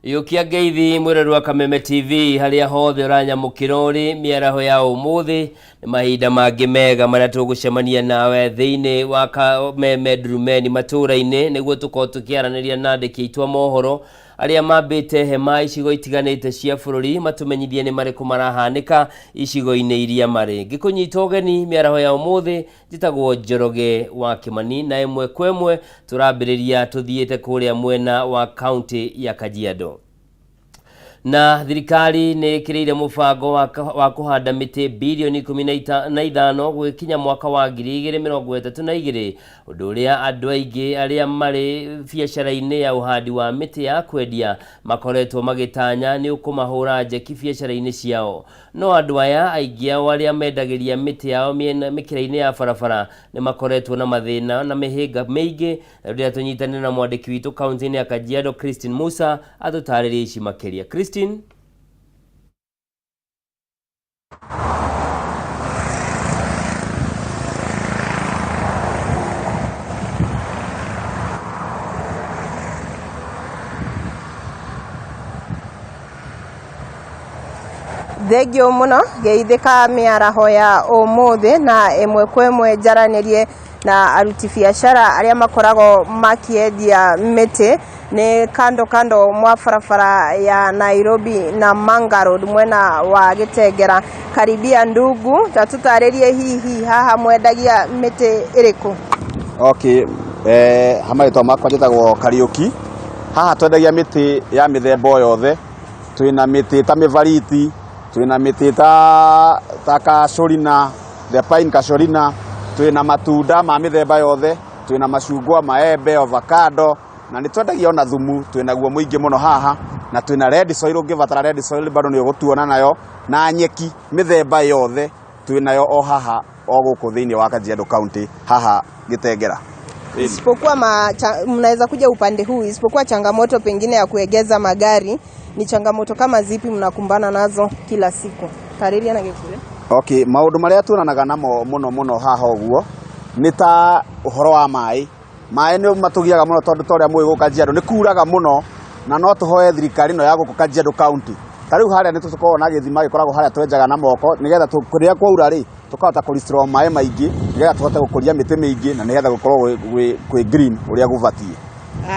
Yũkia ngeithi mwĩrori wa Kameme TV harĩa hothe ũranyamũkĩra ũrĩ mĩaraho ya ũmũthĩ nĩ mahinda mangĩ mega marĩa tũgũcemania nawe thĩinĩ wa Kameme Ndurumeni matũũra-inĩ nĩguo tũkorwo tũkĩaranĩria na andĩki aitũ a mohoro arĩa mambĩte hema icigo itiganĩte cia bũrũri matũmenyithie nĩ marĩkũ marahanĩka icigo-inĩ iria marĩ. Ngĩkũnyita ũgeni mĩaraho ya ũmũthĩ njĩtagwo Njoroge wa Kĩmani na ĩmwe kwa ĩmwe tũrambĩrĩria tũthiĩte kũrĩa mwena wa kaunti ya Kajiado. Na thirikari nĩ ĩkĩrĩire mũbango wa kũhanda mĩtĩ bilioni 15 gũgĩkinya mwaka wa 2032 ũndũ ũrĩa andũ aingĩ arĩa marĩ biacara-inĩ ya ũhandi wa mĩtĩ ya kwendia makoretwo magĩtanya nĩ ũkũmahũra njeki biacara-inĩ ciao. No andũ aya aingĩ ao arĩa mendagĩria mĩtĩ yao mĩkĩra-inĩ ya barabara nĩ makoretwo na mathĩna na mĩhĩnga mĩingĩ. Na rĩrĩa tũnyitanĩre na mwandĩki witũ kaunti-inĩ ya Kajiado Christine Musa atũtarĩrie ici makĩria. Christine. Thengio muno ngeithĩka mĩaraho ya ũmũthĩ na ĩmwe kwa ĩmwe njaranĩrie na aruti biacara arĩa makoragwo makĩendia mĩtĩ nĩ kando kando mwa barabara ya Nairobi na Manga Road mwena wa Gĩtengera. Karibia ndugu, ta tũtarĩrie hihi haha mwendagia mĩtĩ ĩrĩkũ? Okay, ha marĩtwa makwa njĩtagwo Kariũki. Haha twendagia mĩtĩ ya mĩthemba o yothe. Twĩna mĩtĩ ta mĩbariti, twĩna mĩtĩ ta casuarina, the pine casuarina, twĩna matunda ma mĩthemba yothe, twĩna macungwa, maembe, avocado, na nĩ twendagia ona thumu, twĩnaguo mũingĩ mũno haha, na twĩna red soil, ũngĩbatara red soil bado nĩ ũgũtuona nayo, na nyeki mĩthemba yothe twĩnayo o haha o gũkũ thĩinĩ wa Kajiado County haha Gĩtengera. Isipokuwa mnaweza kuja upande huu, isipokuwa changamoto pengine ya kuegeza magari, ni changamoto kama zipi mnakumbana nazo kila siku? Tarĩria na gĩkuhĩ. Okay, maũndũ marĩa tuonanaga namo mũno mũno haha ũguo nĩ ta ũhoro wa maĩ. Maĩ nĩ matũgiaga mũno tondũ ta ũrĩa mũĩ gũkũ Kajiado nĩ kuraga mũno, na no tũhoe thirikari ĩno ya gũkũ Kajiado County. Ta rĩu harĩa nĩ tũkoragwo na gĩthima gĩkoragwo harĩa twenjaga na moko nĩgetha rĩrĩa kwaura rĩ tũkahota kũrestore maĩ maingĩ nĩgetha tũhote gũkũria mĩtĩ mĩingĩ na nĩgetha gũkorwo kwĩ green ũrĩa gũbatiĩ.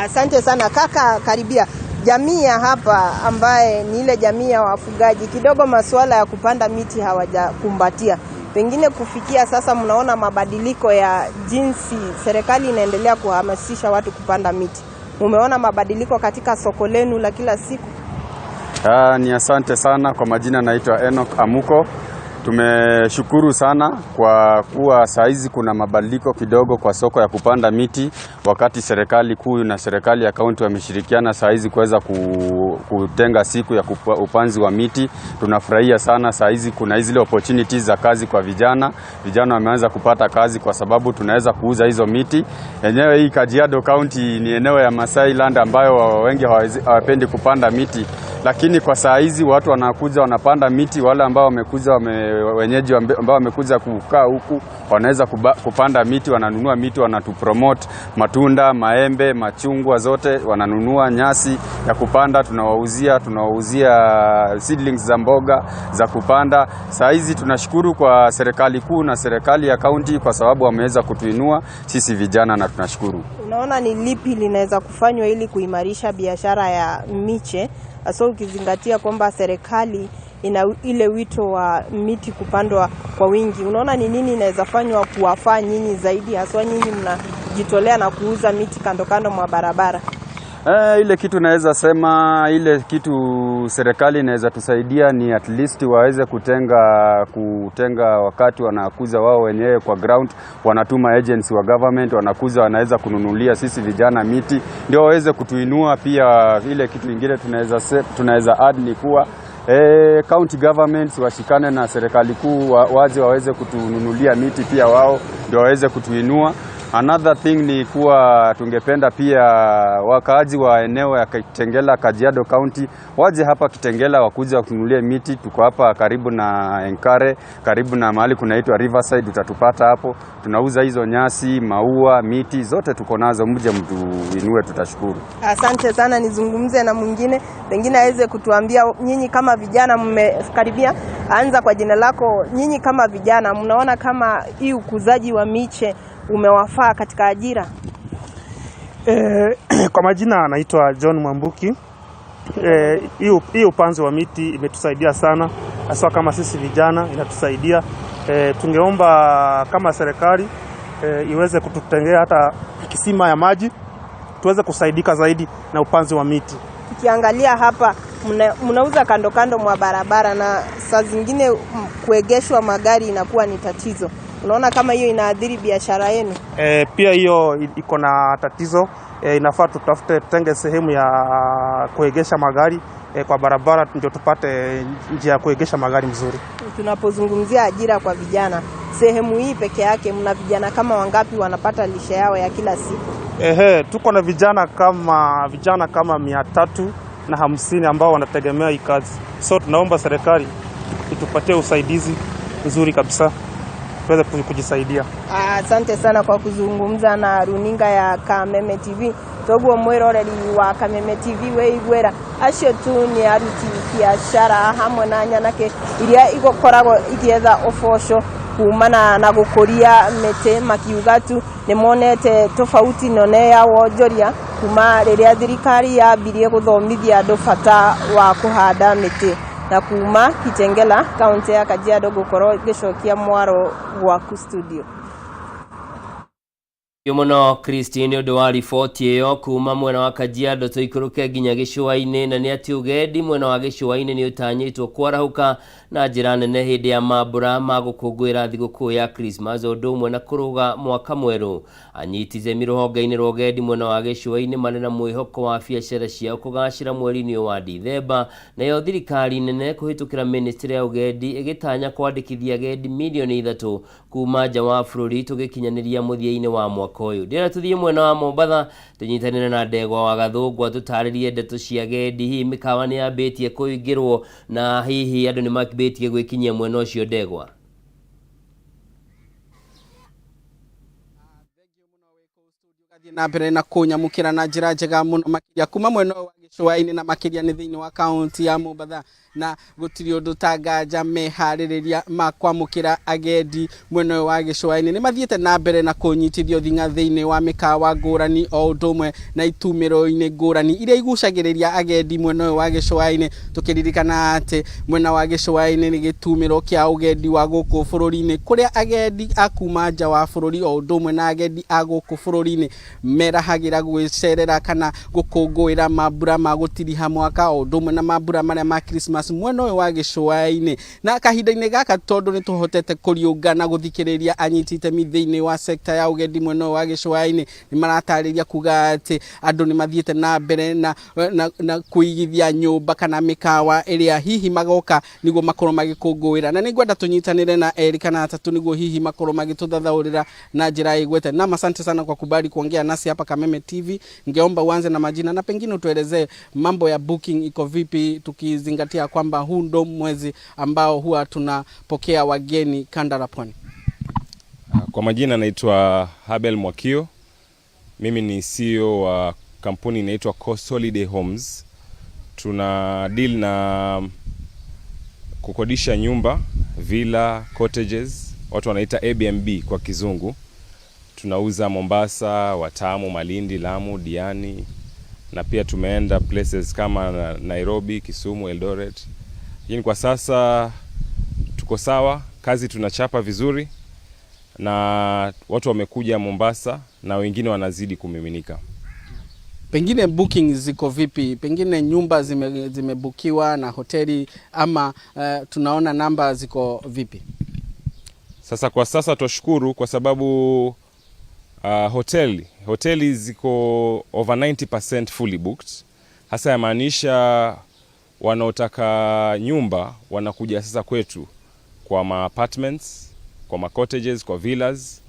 Asante sana kaka. Karibia jamii ya hapa ambaye ni ile jamii ya wafugaji, kidogo masuala ya kupanda miti hawajakumbatia. Pengine kufikia sasa mnaona mabadiliko ya jinsi serikali inaendelea kuhamasisha watu kupanda miti. Umeona mabadiliko katika soko lenu la kila siku? Ni asante sana. Kwa majina naitwa Enoch Amuko. Tumeshukuru sana kwa kuwa saizi kuna mabadiliko kidogo kwa soko ya kupanda miti, wakati serikali kuu na serikali ya kaunti wameshirikiana saizi kuweza kutenga siku ya upanzi wa miti. Tunafurahia sana saizi kuna zile opportunities za kazi kwa vijana. Vijana wameanza kupata kazi kwa sababu tunaweza kuuza hizo miti. Enyewe hii Kajiado County ni eneo ya Masai land ambayo wengi hawapendi kupanda miti, lakini kwa saa hizi watu wanakuja wanapanda miti. Wale ambao wamekuja wenyeji ambao wamekuja kukaa huku wanaweza kupanda miti, wananunua miti, wanatupromote matunda, maembe, machungwa zote wananunua, nyasi ya kupanda tunawauzia seedlings za mboga za kupanda. Saa hizi tunashukuru kwa serikali kuu na serikali ya kaunti kwa sababu wameweza kutuinua sisi vijana na tunashukuru. Unaona ni lipi linaweza kufanywa ili kuimarisha biashara ya miche, hasa ukizingatia kwamba serikali ina ile wito wa miti kupandwa kwa wingi? Unaona ni nini inaweza fanywa kuwafaa nyinyi zaidi, haswa nyinyi mnajitolea na kuuza miti kando kando mwa barabara? Ile kitu naweza sema, ile kitu serikali inaweza tusaidia ni at least waweze kutenga wakati wanakuza wao wenyewe kwa ground, wanatuma agency wa government wanakuza, wanaweza kununulia sisi vijana miti ndio waweze kutuinua. Pia ile kitu ingine tunaweza add ni kuwa county governments washikane na serikali kuu waje waweze kutununulia miti pia wao ndio waweze kutuinua. Another thing ni kuwa tungependa pia wakaaji wa eneo ya Kitengela, Kajiado County waje hapa Kitengela wakuja wakununulie miti. Tuko hapa karibu na Enkare, karibu na mahali kunaitwa Riverside, utatupata hapo. Tunauza hizo nyasi, maua, miti zote tuko nazo, mje mtuinue, tutashukuru. Asante sana. Nizungumze na mwingine, pengine aweze kutuambia, nyinyi kama vijana mmekaribia, anza kwa jina lako. Nyinyi kama vijana mnaona kama hii ukuzaji wa miche umewafaa katika ajira? Kwa majina anaitwa John Mwambuki. Hii upanzi wa miti imetusaidia sana, haswa kama sisi vijana inatusaidia. Tungeomba kama serikali iweze kututengea hata kisima ya maji tuweze kusaidika zaidi na upanzi wa miti. Tukiangalia hapa mnauza kando kando mwa barabara na saa zingine kuegeshwa magari inakuwa ni tatizo. Unaona kama hiyo inaathiri biashara yenu? Pia hiyo iko na tatizo. Inafaa tutafute, tutenge sehemu ya kuegesha magari kwa barabara ndio tupate njia ya kuegesha magari mzuri. Tunapozungumzia ajira kwa vijana, sehemu hii peke yake mna vijana kama wangapi wanapata lishe yao ya kila siku? Tuko na vijana kama 350 ambao wanategemea hii kazi. So tunaomba serikali itupatie usaidizi mzuri kabisa tuweze kujisaidia. Asante sana kwa kuzungumza na runinga ya Kameme TV. Toguo mwiroreri wa Kameme TV weiguera acio tu ni aruti biashara hamwe na nyanake iria igukoragwo igietha uboco kumana na gukuria mĩtĩ, makiuga tu nĩ monete tofauti nene ya wonjoria kuma rĩrĩa thirikari yambirie gũthomithia andũ bata wa kũhanda mĩtĩ. Na kuma Kitengela, kaunti ya Kajiado, gũkorwo ngĩcokia mwaro gwaku studio. Muno Christine nĩ ũndũ wa riboti ĩyo kuma mwena wa Kajiado. Tũikũrũke nginya gĩcũa-inĩ, na nĩ atĩ ũgendi mwena wa gĩcũa-inĩ nĩ ũtanyĩtwo kwarahũka na njĩra nene hĩndĩ ya mambũra ma gũkũngũĩra thigũkũ ya Christmas o ũndũ ũmwe na kũrũga mwaka mwerũ. Anyiti itemi rũhonge-inĩ rwa ũgendi mwena wa gĩcũa-inĩ marĩ na mwĩhoko wa biacara ciao kũgacĩra mweri-inĩ wa Dithemba, nayo thirikari nene kũhĩtũkĩra ministry ya ũgendi ĩgĩtanya kwandĩkithia agendi 3 milioni kuma nja wa bũrũri tũgĩkinyanĩria mũthia-inĩ wa mwaka ũyũ. Ndĩrenda tũthiĩ mwena wa Mombatha tũnyitanĩre na Ndegwa wa Gathũngwa tũtarĩrie ndeto cia agendi. Hihi mĩkawa nĩ yambĩtie kũingĩrwo na hihi andũ nĩ mambĩtie gwĩkinyia mwena ũcio, Ndegwa? Na mbere na kũnyamũkĩra na njĩra njega mũno makĩria kuma mwena ũyũ wa gĩcũa-inĩ na makĩria nĩ thĩinĩ wa kaunti ya Mombatha, na gũtirĩ ũndũ ta nganja meharĩrĩria ma kwamũkĩra agendi mwena ũyũ wa gĩcũa-inĩ nĩ mathiĩte na mbere na kũnyitithio thing'a thĩinĩ wa mĩkawa ngũrani o ũndũ ũmwe na itumĩro-inĩ ngũrani iria igucagĩrĩria agendi mwena ũyũ wa gĩcũa-inĩ, tũkĩririkana atĩ mwena wa gĩcũa-inĩ nĩ gĩtumĩro kĩa ũgendi wa gũkũ bũrũri-inĩ, kũrĩa agendi a kuma nja wa bũrũri o ũndũ ũmwe na agendi a gũkũ bũrũri-inĩ merahagĩra gwĩcerera kana gũkũngũĩra mambura ma gũtiriha mwaka o ũndũ ũmwe na mambura marĩa ma Christmas mwena ũyũ wa gĩcũa-inĩ. Na kahinda-inĩ gaka, tondũ nĩ tũhotete kũriũnga na gũthikĩrĩria anyiti itemi thĩinĩ wa sekta ya ũgendi mwena ũyũ wa gĩcũa-inĩ, nĩ maratarĩria kuga atĩ andũ nĩ mathiĩte na mbere na kũigithia nyũmba kana mĩkawa ĩrĩa hihi magoka nĩguo makorwo magĩkũngũĩra, na nĩ ngwenda tũnyitanĩre na erĩ kana atatũ nĩguo hihi makorwo magĩtũthathaũrĩra na njĩra ĩgwete. Nam, asante sana kwa kubali kuongea nasi hapa Kameme TV. Ningeomba uanze na majina na pengine utuelezee mambo ya booking iko vipi, tukizingatia kwamba huu ndo mwezi ambao huwa tunapokea wageni kanda la pwani. Kwa majina naitwa Habel Mwakio. Mimi ni CEO wa kampuni inaitwa Coast Holiday Homes. Tuna deal na kukodisha nyumba, villa, cottages, watu wanaita Airbnb kwa kizungu. Tunauza Mombasa, Watamu, Malindi, Lamu, Diani na pia tumeenda places kama Nairobi, Kisumu, Eldoret. Lakini kwa sasa tuko sawa, kazi tunachapa vizuri na watu wamekuja Mombasa na wengine wanazidi kumiminika. Pengine booking ziko vipi? Pengine nyumba zimebukiwa na hoteli ama tunaona namba ziko vipi? Sasa kwa sasa twashukuru kwa sababu hoteli ziko over 90% fully booked. Hasa yamaanisha wanaotaka nyumba wanakuja sasa kwetu kwa ma apartments, kwa ma cottages, kwa villas.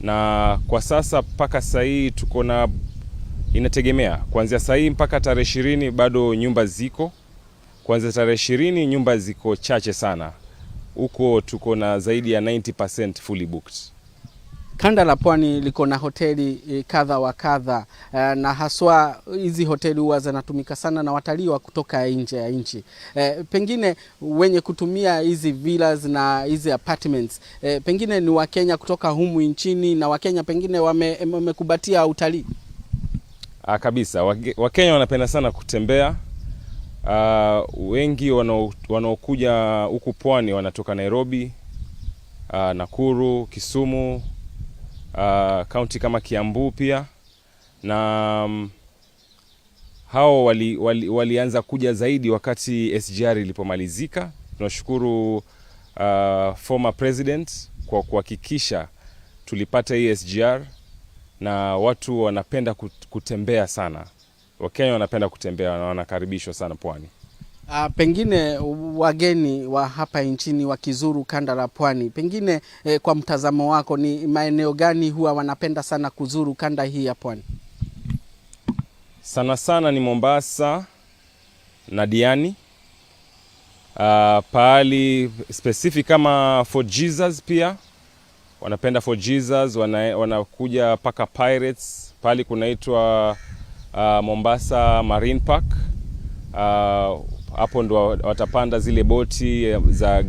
Na kwa sasa mpaka sasa hii tuko na, inategemea kuanzia sasa hii mpaka tarehe 20 bado nyumba ziko. Kuanzia tarehe 20 nyumba ziko chache sana, huko tuko na zaidi ya 90% fully booked. Kanda la Pwani liko na hoteli kadha wa kadha, na haswa hizi hoteli huwa zinatumika sana na watalii wa kutoka nje ya nchi. Pengine wenye kutumia hizi villas na hizi apartments, pengine ni Wakenya kutoka humu nchini na Wakenya pengine wamekubatia utalii. Ah, kabisa. Wakenya wanapenda sana kutembea. Wengi wanaokuja huku pwani wanatoka Nairobi, Nakuru, Kisumu, kaunti kama Kiambu pia na hao walianza kuja zaidi wakati SGR ilipomalizika. Tunashukuru former president kwa kuhakikisha tulipata hii SGR na watu wanapenda kutembea sana. Wakenya wanapenda kutembea na wanakaribishwa sana pwani. Pengine wageni wa hapa nchini wakizuru kanda la Pwani, pengine kwa mtazamo wako ni maeneo gani huwa wanapenda sana kuzuru kanda hii ya Pwani? Sana sana ni Mombasa na Diani. Pahali specific kama Fort Jesus, pia wanapenda Fort Jesus, wanakuja paka Pirates, pahali kunaitwa Mombasa Marine Park. Hapo ndo watapanda zile boti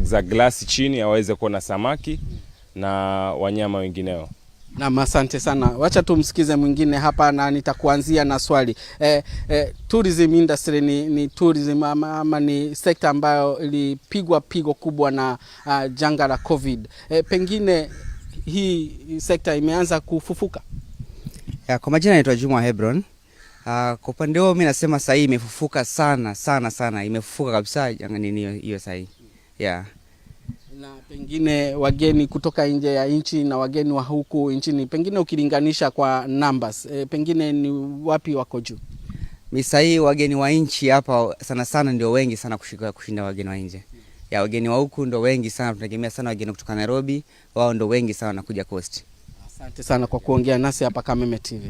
za glasi chini waweze kuona samaki na wanyama wengineo. Naam, asante sana. Wacha tumsikize mwingine hapa na nitakuanzia na swali. Tourism industry ni tourism ama ni sekta ambayo ilipigwa pigo kubwa na janga la COVID. Pengine hii sekta imeanza kufufuka? Ya, kwa majina naitwa Juma Hebron. Kwa upande huo mimi nasema sahii imefufuka sana sana sana, imefufuka kabisa janga nini hiyo sahii. Yeah. Na pengine wageni kutoka nje ya nchi na wageni wa huku nchini, pengine ukilinganisha kwa numbers, pengine ni wapi wako juu? Mi sahii wageni wa nchi hapa sana sana ndio wengi sana kushinda wageni wa nje. Ya, wageni wa huku ndio wengi sana, tunategemea sana wageni kutoka Nairobi, wao ndio wengi sana wanakuja Coast. Asante sana kwa kuongea nasi hapa Kameme TV.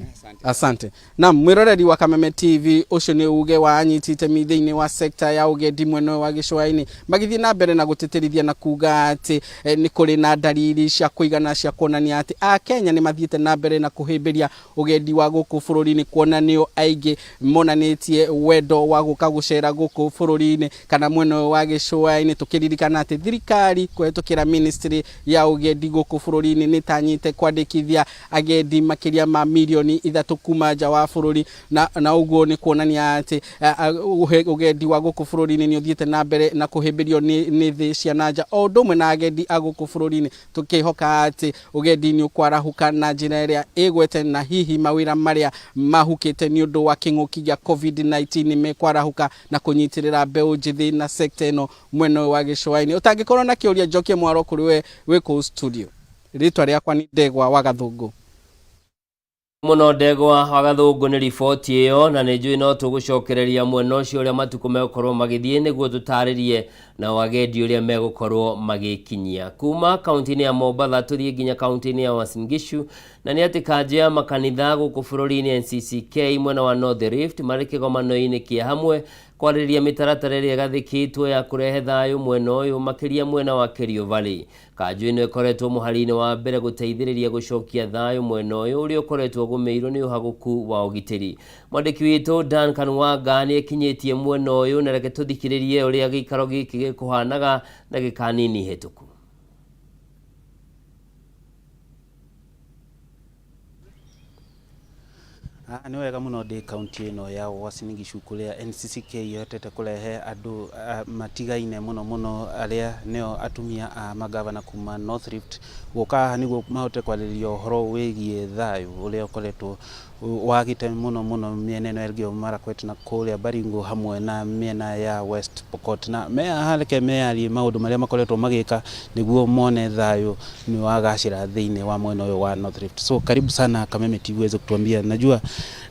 Asante. Naam, mwiroreri wa Kameme TV, ucio nĩ uge wa anyiti itemi thĩinĩ wa sekta ya ũgendi mwena ũyũ wa gĩcũa-inĩ, magĩthiĩ na mbere na gũtĩtĩrithia na kuga atĩ nĩ kũrĩ na dalili cia kũigana cia kuonania atĩ Akenya nĩ mathiĩte na mbere na kũhĩmbĩria ũgendi wa gũkũ bũrũri-inĩ, kuona nĩo aingĩ monanĩtie wendo wa gũka gũcera gũkũ bũrũri-inĩ kana mwena ũyũ wa gĩcũa-inĩ, tũkĩririkana atĩ thirikari kũhetũkĩra ministry ya ũgendi gũkũ bũrũri-inĩ nĩ tanyĩte kwandĩkithia agendi makĩria ma mirioni 3 kuma nja wa bũrũri, na ũguo nĩ kuonania atĩ ũgendi wa gũkũ bũrũri-inĩ nĩ ũthiĩte na mbere na kũhĩmbĩrio nĩ thĩ cia na nja o ũndũ ũmwe na agendi a gũkũ bũrũri-inĩ, tũkĩhoka atĩ ũgendi nĩ ũkwarahũka na njĩra ĩrĩa ĩgwete na hihi mawĩra marĩa mahukĩte nĩ ũndũ wa kĩng'ũki gĩa COVID-19 nĩ mekwarahũka na kũnyitĩrĩra mbeũ njĩthĩ na sekta ĩno mwena ũyũ wa gĩcũa-inĩ. Ũtangĩkorwo na kĩũria, njokie mwaro kũrĩ we wĩ kũu studio. Rĩtwa rĩakwa nĩ Ndegwa wa Gathũngũ. Mũno Ndegwa wa Gathũngũ nĩ riboti ĩyo, na nĩ njũĩ no tũgũcokereria mwena ũcio ũrĩa matukũ megũkorwo magĩthiĩ nĩguo tũtarĩrie na wagendi ũrĩa megũkorwo magĩkinyia kuma kaunti-inĩ ya Mombatha tũthiĩ nginya kaunti-inĩ ya Uasin Gishu. Na nĩ atĩ kanjũ ya makanitha gũkũ bũrũri-inĩ NCCK mwena wa North Rift marĩ kĩgomano-inĩ kĩa hamwe kwarĩrĩria mĩtaratara ĩrĩa ĩgathĩkĩtwo ya kũrehe thayũ mwena ũyũ, makĩria mwena wa Kerio Valley. Kanjũ ĩno ĩkoretwo mũhari-inĩ wa mbere gũteithĩrĩria gũcokia thayũ mwena ũyũ ũrĩa ũkoretwo ũgũmĩirwo nĩ ũhagũku wa ũgitĩri. Mwandĩki witũ Duncan Wanga nĩ ekinyĩtie mwena ũyũ, na reke tũthikĩrĩrie ũrĩa gĩikaro gĩkĩ gĩkũhanaga ndagĩka nini hĩtũku. Nĩ wega mũno ndĩ kaunti ĩno ya Uasin Gishu kũrĩa NCCK ihotete kũrehe andũ matigaine mũno mũno arĩa nĩo atumia a magavana kuma North Rift gũka haha nĩguo mahote kwarĩrĩria ũhoro wĩgiĩ thayũ ũrĩa ũkoretwo wagĩte mũno mũno mĩena ĩno ya Elgeyo Marakwet na kũrĩa Baringo hamwe na mĩena ya West Pokot. Na me haha reke meyarie maũndũ marĩa makoretwo magĩka nĩguo mone thayũ nĩ wagacĩra thĩinĩ wa mwena ũyũ wa North Rift. So karibu sana Kameme TV uweze kutuambia, najua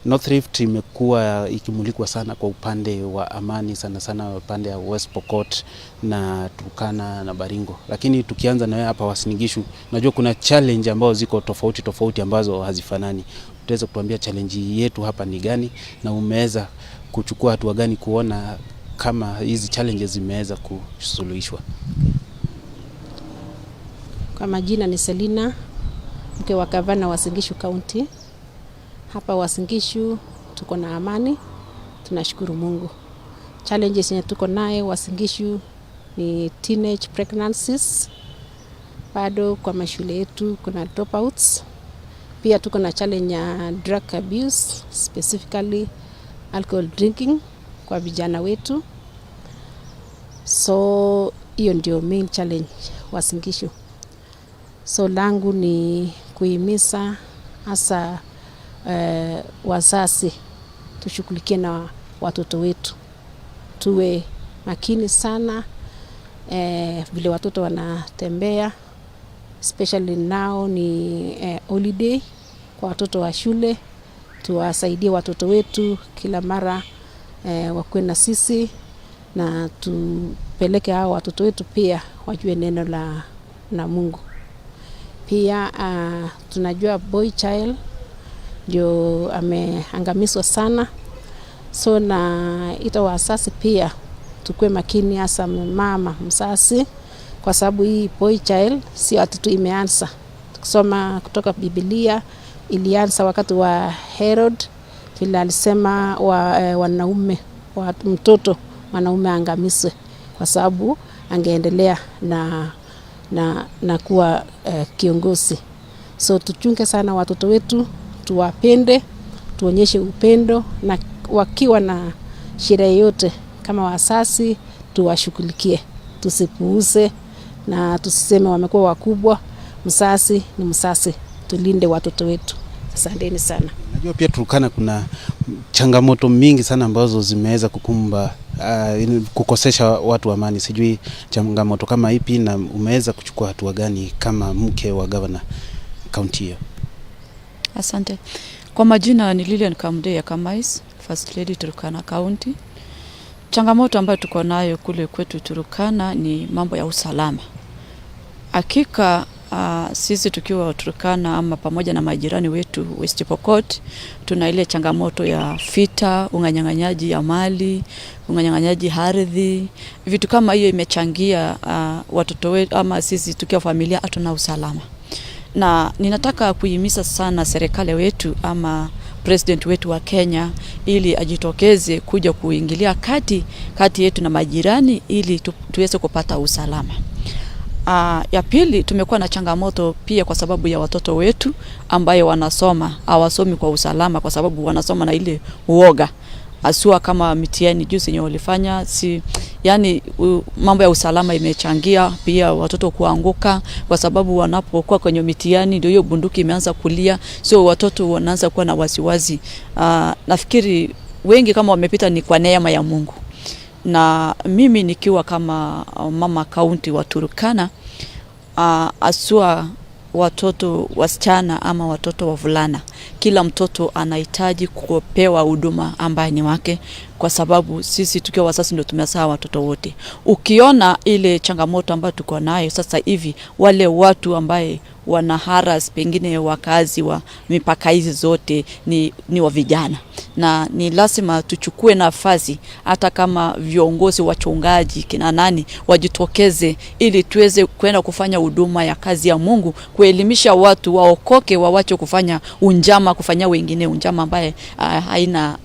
North Rift imekuwa ikimulikwa sana kwa upande wa amani, sana sana upande ya West Pokot na Turkana na Baringo, lakini tukianza na wewe hapa Uasin Gishu, najua kuna challenge ambazo ziko tofauti tofauti ambazo hazifanani. Utaweza kutuambia challenge yetu hapa ni gani na umeweza kuchukua hatua gani kuona kama hizi challenges zimeweza kusuluhishwa? Kwa majina ni Selina, mke wa gavana wa Uasin Gishu County. Hapa Uasin Gishu tuko na amani, tunashukuru Mungu. Challenges yenye tuko naye Uasin Gishu ni teenage pregnancies, bado kwa mashule yetu kuna dropouts. Pia tuko na challenge ya drug abuse, specifically alcohol drinking kwa vijana wetu. So hiyo ndio main challenge Uasin Gishu. So langu ni kuhimiza hasa wazazi tushughulikie na watoto wetu, tuwe makini sana vile watoto wanatembea, especially now ni holiday kwa watoto wa shule. Tuwasaidie watoto wetu kila mara wakuwe na sisi na tupeleke hao watoto wetu pia wajue neno la Mungu. Pia tunajua boy child ndio ameangamizwa sana, so naita wazazi pia tukue makini, hasa mama mzazi, kwa sababu hii boy child sio ati tu imeanza. Tukisoma kutoka Biblia ilianza wakati wa Herod, vile alisema wanaume wa mtoto mwanaume angamizwe kwa sababu angeendelea na kuwa kiongozi. So tuchunge sana watoto wetu, tuwapende, tuonyeshe upendo, na wakiwa na shida yoyote kama wazazi tuwashughulikie, tusipuuze na tusiseme wamekuwa wakubwa. Mzazi ni mzazi, tulinde watoto wetu. Asanteni sana. Najua pia Turkana kuna changamoto mingi sana ambazo zimeweza kukumba kukosesha watu amani. Sijui changamoto kama ipi na umeweza kuchukua hatua gani kama mke wa gavana kaunti hiyo? Asante. Kwa majina ni Lilian Kamde Kamais, First Lady Turkana County. Changamoto ambayo tuko nayo kule kwetu Turkana ni mambo ya usalama. Hakika sisi tukiwa Turkana ama pamoja na majirani wetu West Pokot, tuna ile changamoto ya vita, unganyang'anyaji ya mali, unganyang'anyaji ardhi, vitu kama hiyo imechangia watoto wetu ama sisi tukiwa familia hatuna usalama. Na ninataka kuhimiza sana serikali wetu ama president wetu wa Kenya ili ajitokeze kuja kuingilia kati yetu na majirani ili tuweze kupata usalama. Ya pili, tumekuwa na changamoto pia kwa sababu ya watoto wetu ambayo wanasoma, hawasomi kwa usalama kwa sababu wanasoma na ile uoga. Asua kama mitihani juzi yenye walifanya, si yani mambo ya usalama imechangia pia watoto kuanguka kwa sababu wanapokuwa kwenye mitihani ndio hiyo bunduki imeanza kulia, so watoto wanaanza kuwa na wasiwasi. Nafikiri wengi kama wamepita ni kwa neema ya Mungu. Na mimi nikiwa kama mama kaunti wa Turkana, asua watoto wasichana ama watoto wavulana, kila mtoto anahitaji kupewa huduma ambaye ni wake, kwa sababu sisi tukiwa wazazi ndio tumezaa watoto wote. Ukiona ile changamoto ambayo tuko nayo sasa hivi, wale watu ambaye wana harass pengine wakazi wa mipaka hizi zote ni wa vijana, na ni lazima tuchukue nafasi, hata kama viongozi wachungaji kina nani wajitokeze, ili tuweze kwenda kufanya huduma ya kazi ya Mungu, kuelimisha watu waokoke, wawache kufanya unjama, kufanyia wengine unjama ambaye haina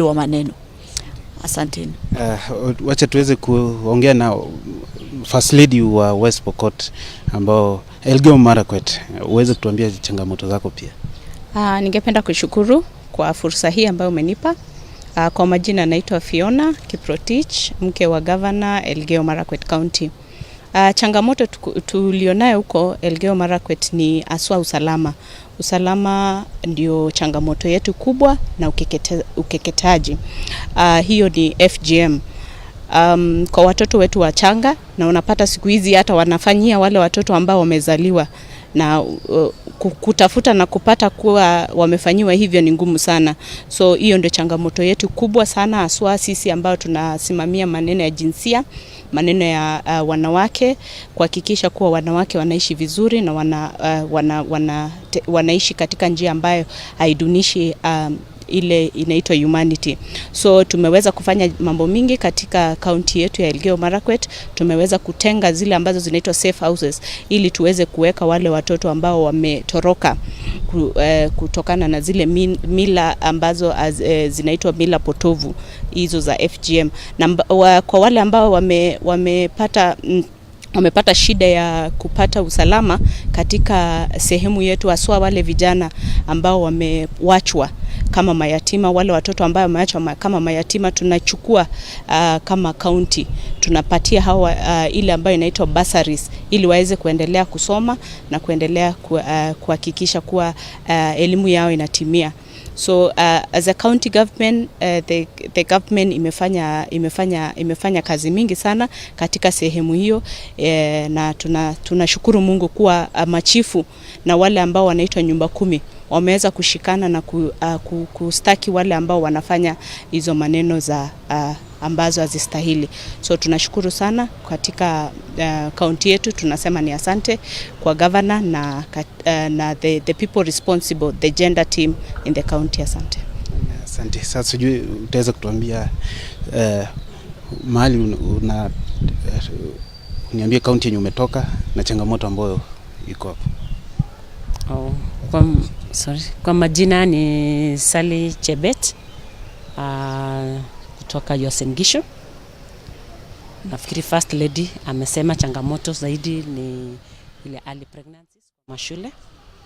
wa maneno. Asanteni. Wacha tuweze kuongea na First Lady wa West Pokot ambao Elgeyo Marakwet, uweze kutuambia changamoto zako pia. Ningependa kushukuru kwa fursa hii ambayo umenipa. Kwa majina naitwa Fiona Kiprotich, mke wa Governor Elgeyo Marakwet County. Changamoto tulionayo huko Elgeyo Marakwet ni haswa usalama. Usalama ndio changamoto yetu kubwa na ukeketaji. Hiyo ni FGM. Kwa watoto wetu wachanga, na unapata siku hizi hata wanafanyia wale watoto ambao wamezaliwa na Kutafuta na kupata kuwa wamefanyiwa hivyo ni ngumu sana. So hiyo ndio changamoto yetu kubwa sana, haswa sisi ambao tunasimamia maneno ya jinsia, maneno ya wanawake, kuhakikisha kuwa wanawake wanaishi vizuri na wanaishi katika njia ambayo haidunishi ile inaitwa humanity. So tumeweza kufanya mambo mingi katika kaunti yetu ya Elgeyo Marakwet. Tumeweza kutenga zile ambazo zinaitwa safe houses ili tuweze kuweka wale watoto ambao wametoroka kutokana na zile mila ambazo zinaitwa mila potovu hizo za FGM. Na kwa wale ambao wamepata shida ya kupata usalama katika sehemu yetu, haswa wale vijana ambao wamewachwa kama mayatima, wale watoto ambao wameachwa kama mayatima, tunachukua kama county tunapatia hawa ile ambayo inaitwa bursaries ili waweze kuendelea kusoma na kuendelea kuhakikisha kuwa elimu yao inatimia. So as a county government, the government imefanya kazi mingi sana katika sehemu hiyo, na tunashukuru Mungu kuwa machifu na wale ambao wanaitwa nyumba kumi wameweza kushikana na kustaki wale ambao wanafanya hizo maneno za ambazo hazistahili. So tunashukuru sana katika kaunti yetu, tunasema ni asante kwa governor na the people responsible, the gender team in the county. Asante. Asante. Sasa sijui utaweza kutuambia mahali uniambie kaunti yenye umetoka na changamoto ambayo iko hapo. Oh, sorry. Kwa majina ni Sally Chebet kutoka Uasin Gishu. Nafikiri First Lady amesema changamoto zaidi ni ile early pregnancies kwa mashule.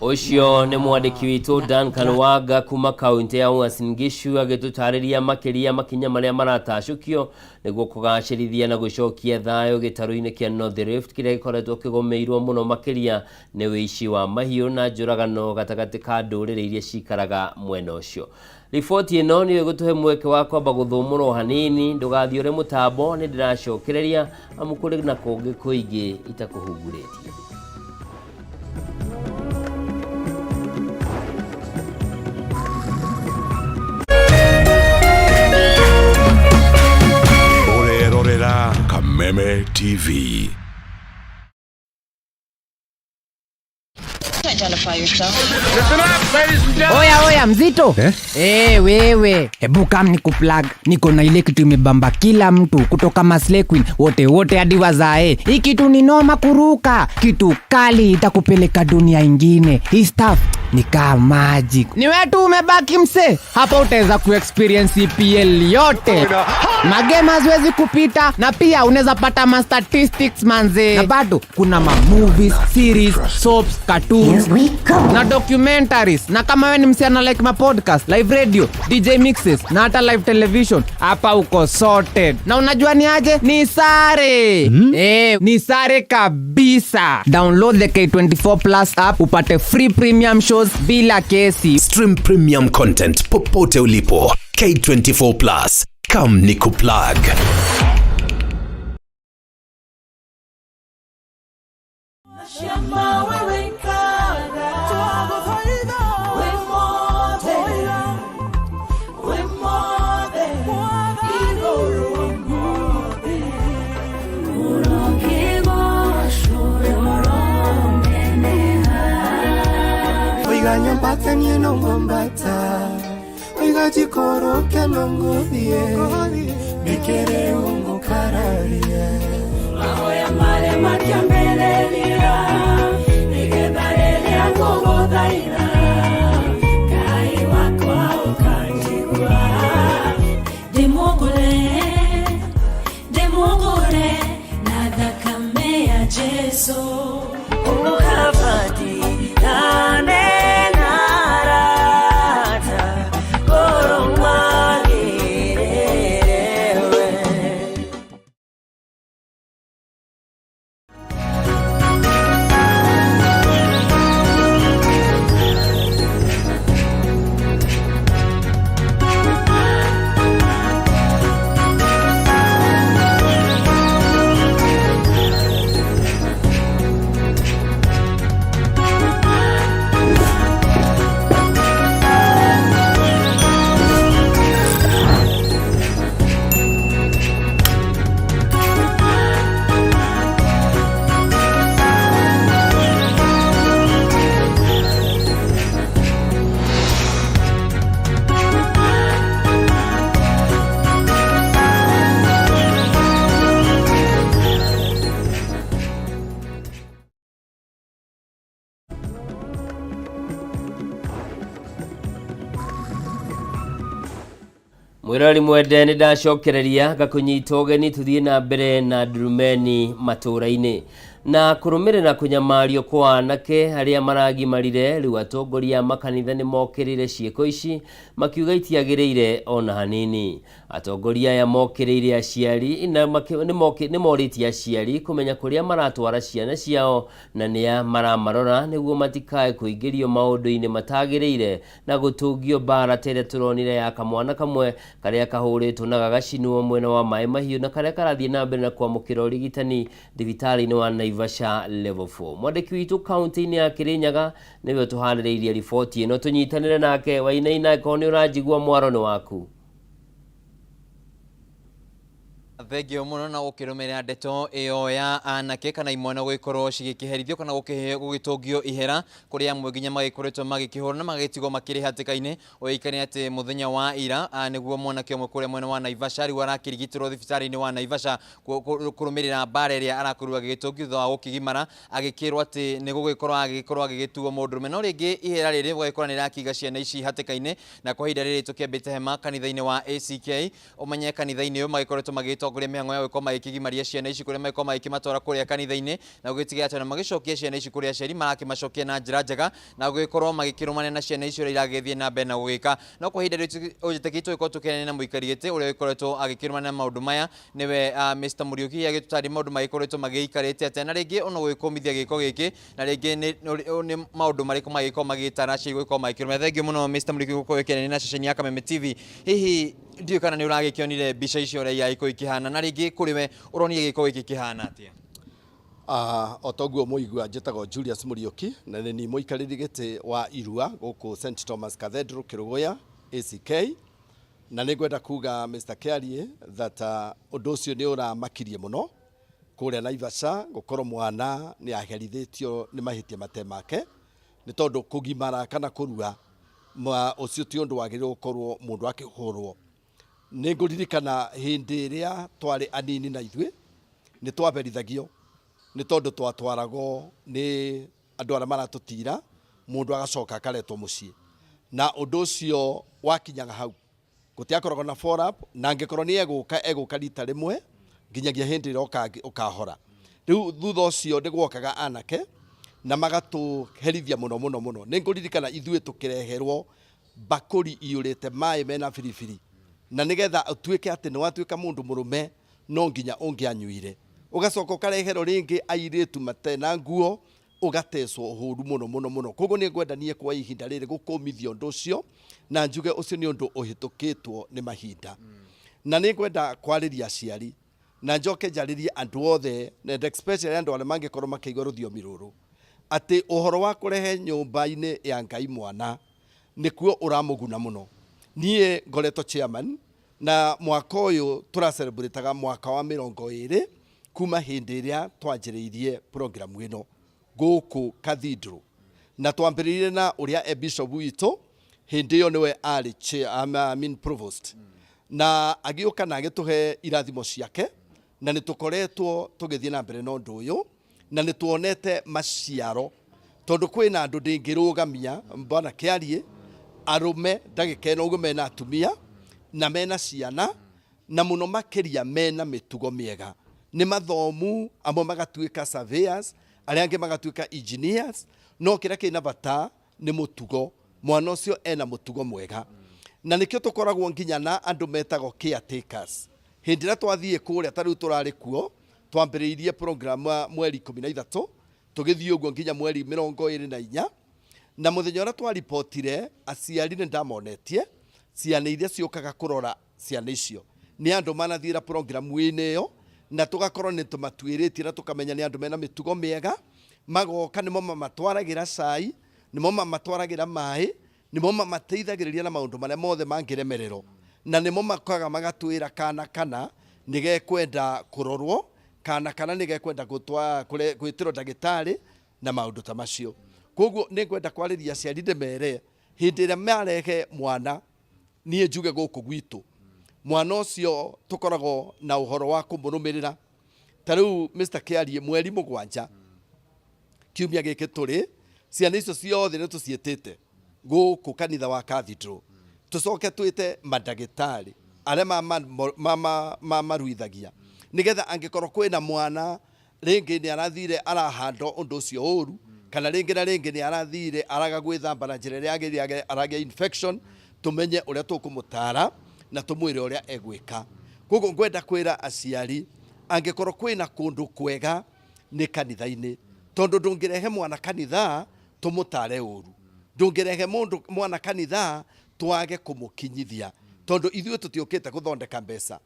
Ũcio nĩ mwandĩki witũ Duncan Wanga kuma kaunti ya Uasin Gishu agĩtũtarĩria makĩria makinya marĩa maratacũkio nĩguo kũgacĩrithia na gũcokia thayũ gĩtarũ-inĩ kĩa North Rift kĩrĩa gĩkoretwo kĩgũmĩirwo mũno makĩria nĩ ũici wa mahiũ na njũragano gatagatĩ ka ndũrĩrĩ iria cikaraga mwena ũcio. Riboti ĩno nĩyo ĩgũtũhe mweke wa kwamba gũthũmũrwo hanini. Ndũgathiũre mũtambo, nĩ ndĩracokereria amu kũrĩ na kũngĩ kũingĩ itakũhungurĩtie. Ũrerorera Kameme TV. Identify yourself. Oya oya, mzito eh? Hey, wewe, hebu kam ni kuplug. Niko na ile kitu imebamba kila mtu kutoka maslay queen wote wote hadi wazae. Hii kitu ni noma kuruka, kitu kali itakupeleka dunia ingine. Hii stuff ni kaa magic. Ni wewe tu umebaki mse hapa, utaweza kuexperience EPL yote, magame haziwezi kupita, na pia unaweza pata ma statistics manze, na bado kuna ma movies, series, soaps, cartoons na documentaries. Na kama wewe ni msichana like ma podcast, live radio, DJ mixes na hata live television, hapa uko sorted. Na unajua ni aje? Ni sare? Eh, ni sare kabisa. Download the K24 Plus app upate free premium shows bila kesi. Stream premium content popote ulipo. K24 Plus. Come nikuplug. Shamba wewe kada we mothe, we mothe iguru mothe urokigocwo uromeneha. Oiga nyambata niĩ no ngwambata, oiga njikũrũke no ngũthiĩ, ndĩkĩrĩ ũngũkararia. Mahoya marĩa makĩambĩrĩria nĩgetha rĩrĩa ngũgũthaitha Ngai wakwa ũkanjigua. Ndĩmũgũre, ndĩmũgũre na thakame ya Jesu. Ũkabati nane narata ngoro mwagĩrĩrewe. Mwĩrori mwende, nĩ ndacokereria ngakũnyita ũgeni tũthiĩ na mbere na ndurumeni matũũra-inĩ na kũrũmĩrĩra kũnyamario kwa anake arĩa maragimarire. Rĩu atongoria a makanitha nĩ mokĩrĩire ciĩko ici makiuga itiagĩrĩire ona hanini. Atongoria aya mokĩrĩire aciari na nĩ morĩtie aciari kũmenya kũrĩa maratwara ciana ciao na nĩa maramarora nĩguo matikae kũingĩrio maũndũ-inĩ matagĩrĩire na gũtũngio mbara ta ĩrĩa tũronire ya kamwana kamwe karĩa kahũrĩtwo na gagacinwo mwena wa Maĩ Mahiũ na karĩa karathiĩ na mbere na kwamũkĩra ũrigitani thibitarĩ-inĩ wa Naivasha Level 4. Mwandĩki witũ kaunti-inĩ ya Kĩrĩnyaga nĩwe ũtũharĩrĩirie riboti ĩno, tũnyitanĩre nake. Wainaina, angĩkorwo nĩ ũranjigua, mwaro nĩ waku. Thengio mũno na gũkĩrũmĩrĩra ndeto ĩyo ya anake kana imwana gũgĩkorwo cigĩkĩherithio kana gũgĩtũngio ihera, kũrĩa amwe nginya magĩkoretwo magĩkĩhũrwo na magĩtigwo makĩrĩ hatĩka-inĩ. Ũĩkaine atĩ mũthenya wa ira nĩguo mwanake ũmwe kũrĩa mwena wa Naivasha rĩu arakĩrigitĩrwo thibitarĩ-inĩ wa Naivasha kũrũmĩrĩra mbara ĩrĩa arakorirwo agĩgĩtũngio thutha wa gũkĩgimara, agĩkĩrwo atĩ nĩ gũgĩkorwo agĩgĩkorwo agĩgĩtuo mũndũrũme. No rĩngĩ ihera rĩrĩ gũgagĩkorwo nĩ rĩrakĩiga ciana ici hatĩka-inĩ, na kwa ihinda rĩrĩ tũkĩambĩte hema kanitha-inĩ wa ACK. Ũmenye kanitha-inĩ ũyũ magĩkoretwo magĩtongoria mĩhang'o ya gũgĩkorwo magĩkĩgimaria ciana ici, kũrĩa magĩkorwo magĩkĩmatwara kũrĩa kanitha-inĩ na gũgĩtigĩrĩra atĩ ona magĩcokia ciana ici kũrĩ aciari marakĩmacokia na njĩra njega na gũgĩkorwo magĩkĩrũmania na ciana ici ũrĩa iragĩthiĩ na mbere na gũgĩka. No kwa ihinda rĩrĩ ũnjĩtĩkĩtie tũgĩkorwo tũkĩaranĩria na mũikari gĩtĩ ũrĩa ũgĩkoretwo agĩkĩrũmania na maũndũ maya, nĩwe Mr. Mũriũki, agĩtũtarĩria maũndũ magĩkoretwo magĩikarĩte atĩa na rĩngĩ ona gũgĩkũmithia gĩko gĩkĩ, na rĩngĩ nĩ maũndũ marĩkũ magĩkorwo magĩtara aciari gũgĩkorwo magĩkĩrũmĩrĩra. Thengiũ mũno Mr. Mũriũki gũkorwo ũkĩaranĩria na ceceni ya Kameme TV. Hihi ndiũĩ kana nĩ ũragĩkĩonire mbica icio ũrĩa iragĩkorwo ikĩhana, na rĩngĩ kũrĩ we ũronire gĩko gĩkĩ kĩhana atĩa? O toguo mũigua, njĩtagwo Julius Mũriũki na nĩ niĩ mũikarĩri gĩtĩ wa irua gũkũ St Thomas Cathedral Kĩrũgũya ACK. Na nĩ ngwenda kuga, Mr. Kĩarie, that ũndũ ũcio nĩ ũramakirie mũno kũrĩa Naivasha, gũkorwo mwana nĩ aherithĩtio nĩ mahĩtia mate make, nĩ tondũ kũgimara kana kũrua ũcio ti ũndũ wagĩrĩirwo gũkorwo mũndũ akĩhũrwo. Nĩ ngũririkana hĩndĩ ĩrĩa twarĩ anini na ithuĩ nĩ twaberithagio nĩ tondũ twatwaragwo nĩ andũ arĩa maratũtira, mũndũ agacoka akaretwo mũciĩ, na ũndũ ũcio wakinyaga hau gũtiakoragwo na follow up, na angĩkorwo nĩ egũka, egũka rita rĩmwe nginyagia hĩndĩ ĩrĩa ũkahora. Rĩu thutha ũcio nĩ gwokaga anake na magatũherithia mũno mũno mũno. Nĩ ngũririkana ithuĩ tũkĩreherwo mbakũri iyũrĩte maĩ mena biribiri, na nĩgetha ũtuĩke atĩ nĩ watuĩka mũndũ mũrũme no nginya ũngĩanyuire. Ũgacoka ũkareherwo rĩngĩ airĩtu matena nguo, ũgatecwo ũhũru mũno mũno mũno. Koguo nĩ ngwenda niĩ kwa ihinda rĩrĩ gũkũmithia ũndũ ũcio na njuge ũcio nĩ ũndũ ũhĩtũkĩtwo nĩ mahinda. Na nĩ ngwenda kwarĩria aciari na njoke njarĩrie andũ othe, and especially andũ arĩa mangĩkorwo makĩigua rũthiomi rũrũ, atĩ ũhoro wa kũrehe nyũmba-inĩ ya Ngai mwana nĩkuo ũramũguna mũno. Niĩ ngoretwo chairman na mwaka ũyũ tũracelebrataga mwaka wa 20 kuma hĩndĩ ĩrĩa twanjĩrĩirie program ĩno gũkũ cathedral, na twambĩrĩirie na ũrĩa e bishop witũ hĩndĩ ĩyo nĩwe arĩ chair, I mean provost, na agĩũka na agĩtũhe irathimo ciake, na nĩ tũkoretwo tũgĩthiĩ na mbere na ũndũ ũyũ na nĩ tuonete maciaro, tondũ kwĩna andũ ndĩngĩrũgamia bwana Kĩarie, arũme ndagĩka ĩno ũguo mena atumia na mena ciana, na mũno makĩria mena mĩtugo mĩega, nĩ mathomu, amwe magatuĩka surveyors, arĩa angĩ magatuĩka engineers, no kĩrĩa kĩna bata nĩ mũtugo. Mwana ũcio ena mũtugo mwega, na nĩkĩo tũkoragwo nginya na andũ metagwo caretakers. Hĩndĩ ĩrĩa twathiĩ kũrĩa, ta rĩu tũrarĩ kuo, twambĩrĩirie program mweri 13, tũgĩthiĩ ũguo nginya mweri 24, na mũthenya ũrĩa twaripotire aciari nĩ ndamonetie ciana iria ciũkaga kũrora ciana icio nĩ andũ manathiĩra programu-inĩ ĩyo, na tũgakorwo nĩ tũmatuĩrĩtie na tũkamenya nĩ andũ mena mĩtugo mĩega. Magoka nĩmo mamatwaragĩra cai, nĩmo mamatwaragĩra maĩ, nĩmo mamateithagĩrĩria na maũndũ marĩa mothe mangĩremererwo, na nĩmo makaga magatwĩra kana kana nĩ gekwenda kũrorwo, kana kana nĩ gekwenda gwĩtĩrwo ndagĩtarĩ na maũndũ ta macio. Koguo nĩ ngwenda kwarĩria aciari ndĩmere hĩndĩ ĩrĩa marehe mwana, niĩ njuge gũkũ gwitũ mwana ũcio tũkoragwo na ũhoro wa kũmũrũmĩrĩra. Ta rĩu Mr. Kĩarie, mweri 7 kiumia gĩkĩ tũrĩ, ciana icio ciothe nĩ tũciĩtĩte gũkũ kanitha wa cathedral, tũcoke twĩte mandagĩtarĩ. Arĩa mamaruithagia nĩgetha angĩkorwo kwĩna mwana rĩngĩ nĩ arathire arahanda ũndũ ũcio ũru, kana rĩngĩ na rĩngĩ nĩ arathire araga gwĩthamba na njĩra ĩrĩa yagĩrĩire, aragĩa infection, tũmenye ũrĩa tũkũmũtara na tũmwĩre ũrĩa egwĩka. Koguo ngwenda kwĩra aciari, angĩkorwo kwĩna kũndũ kwega nĩ kanitha-inĩ, tondũ ndũngĩrehe mwana kanitha tũmũtare ũru, ndũngĩrehe mũndũ mwana kanitha twage kũmũkinyithia, tondũ ithuĩ tũtiũkĩte gũthondeka mbeca,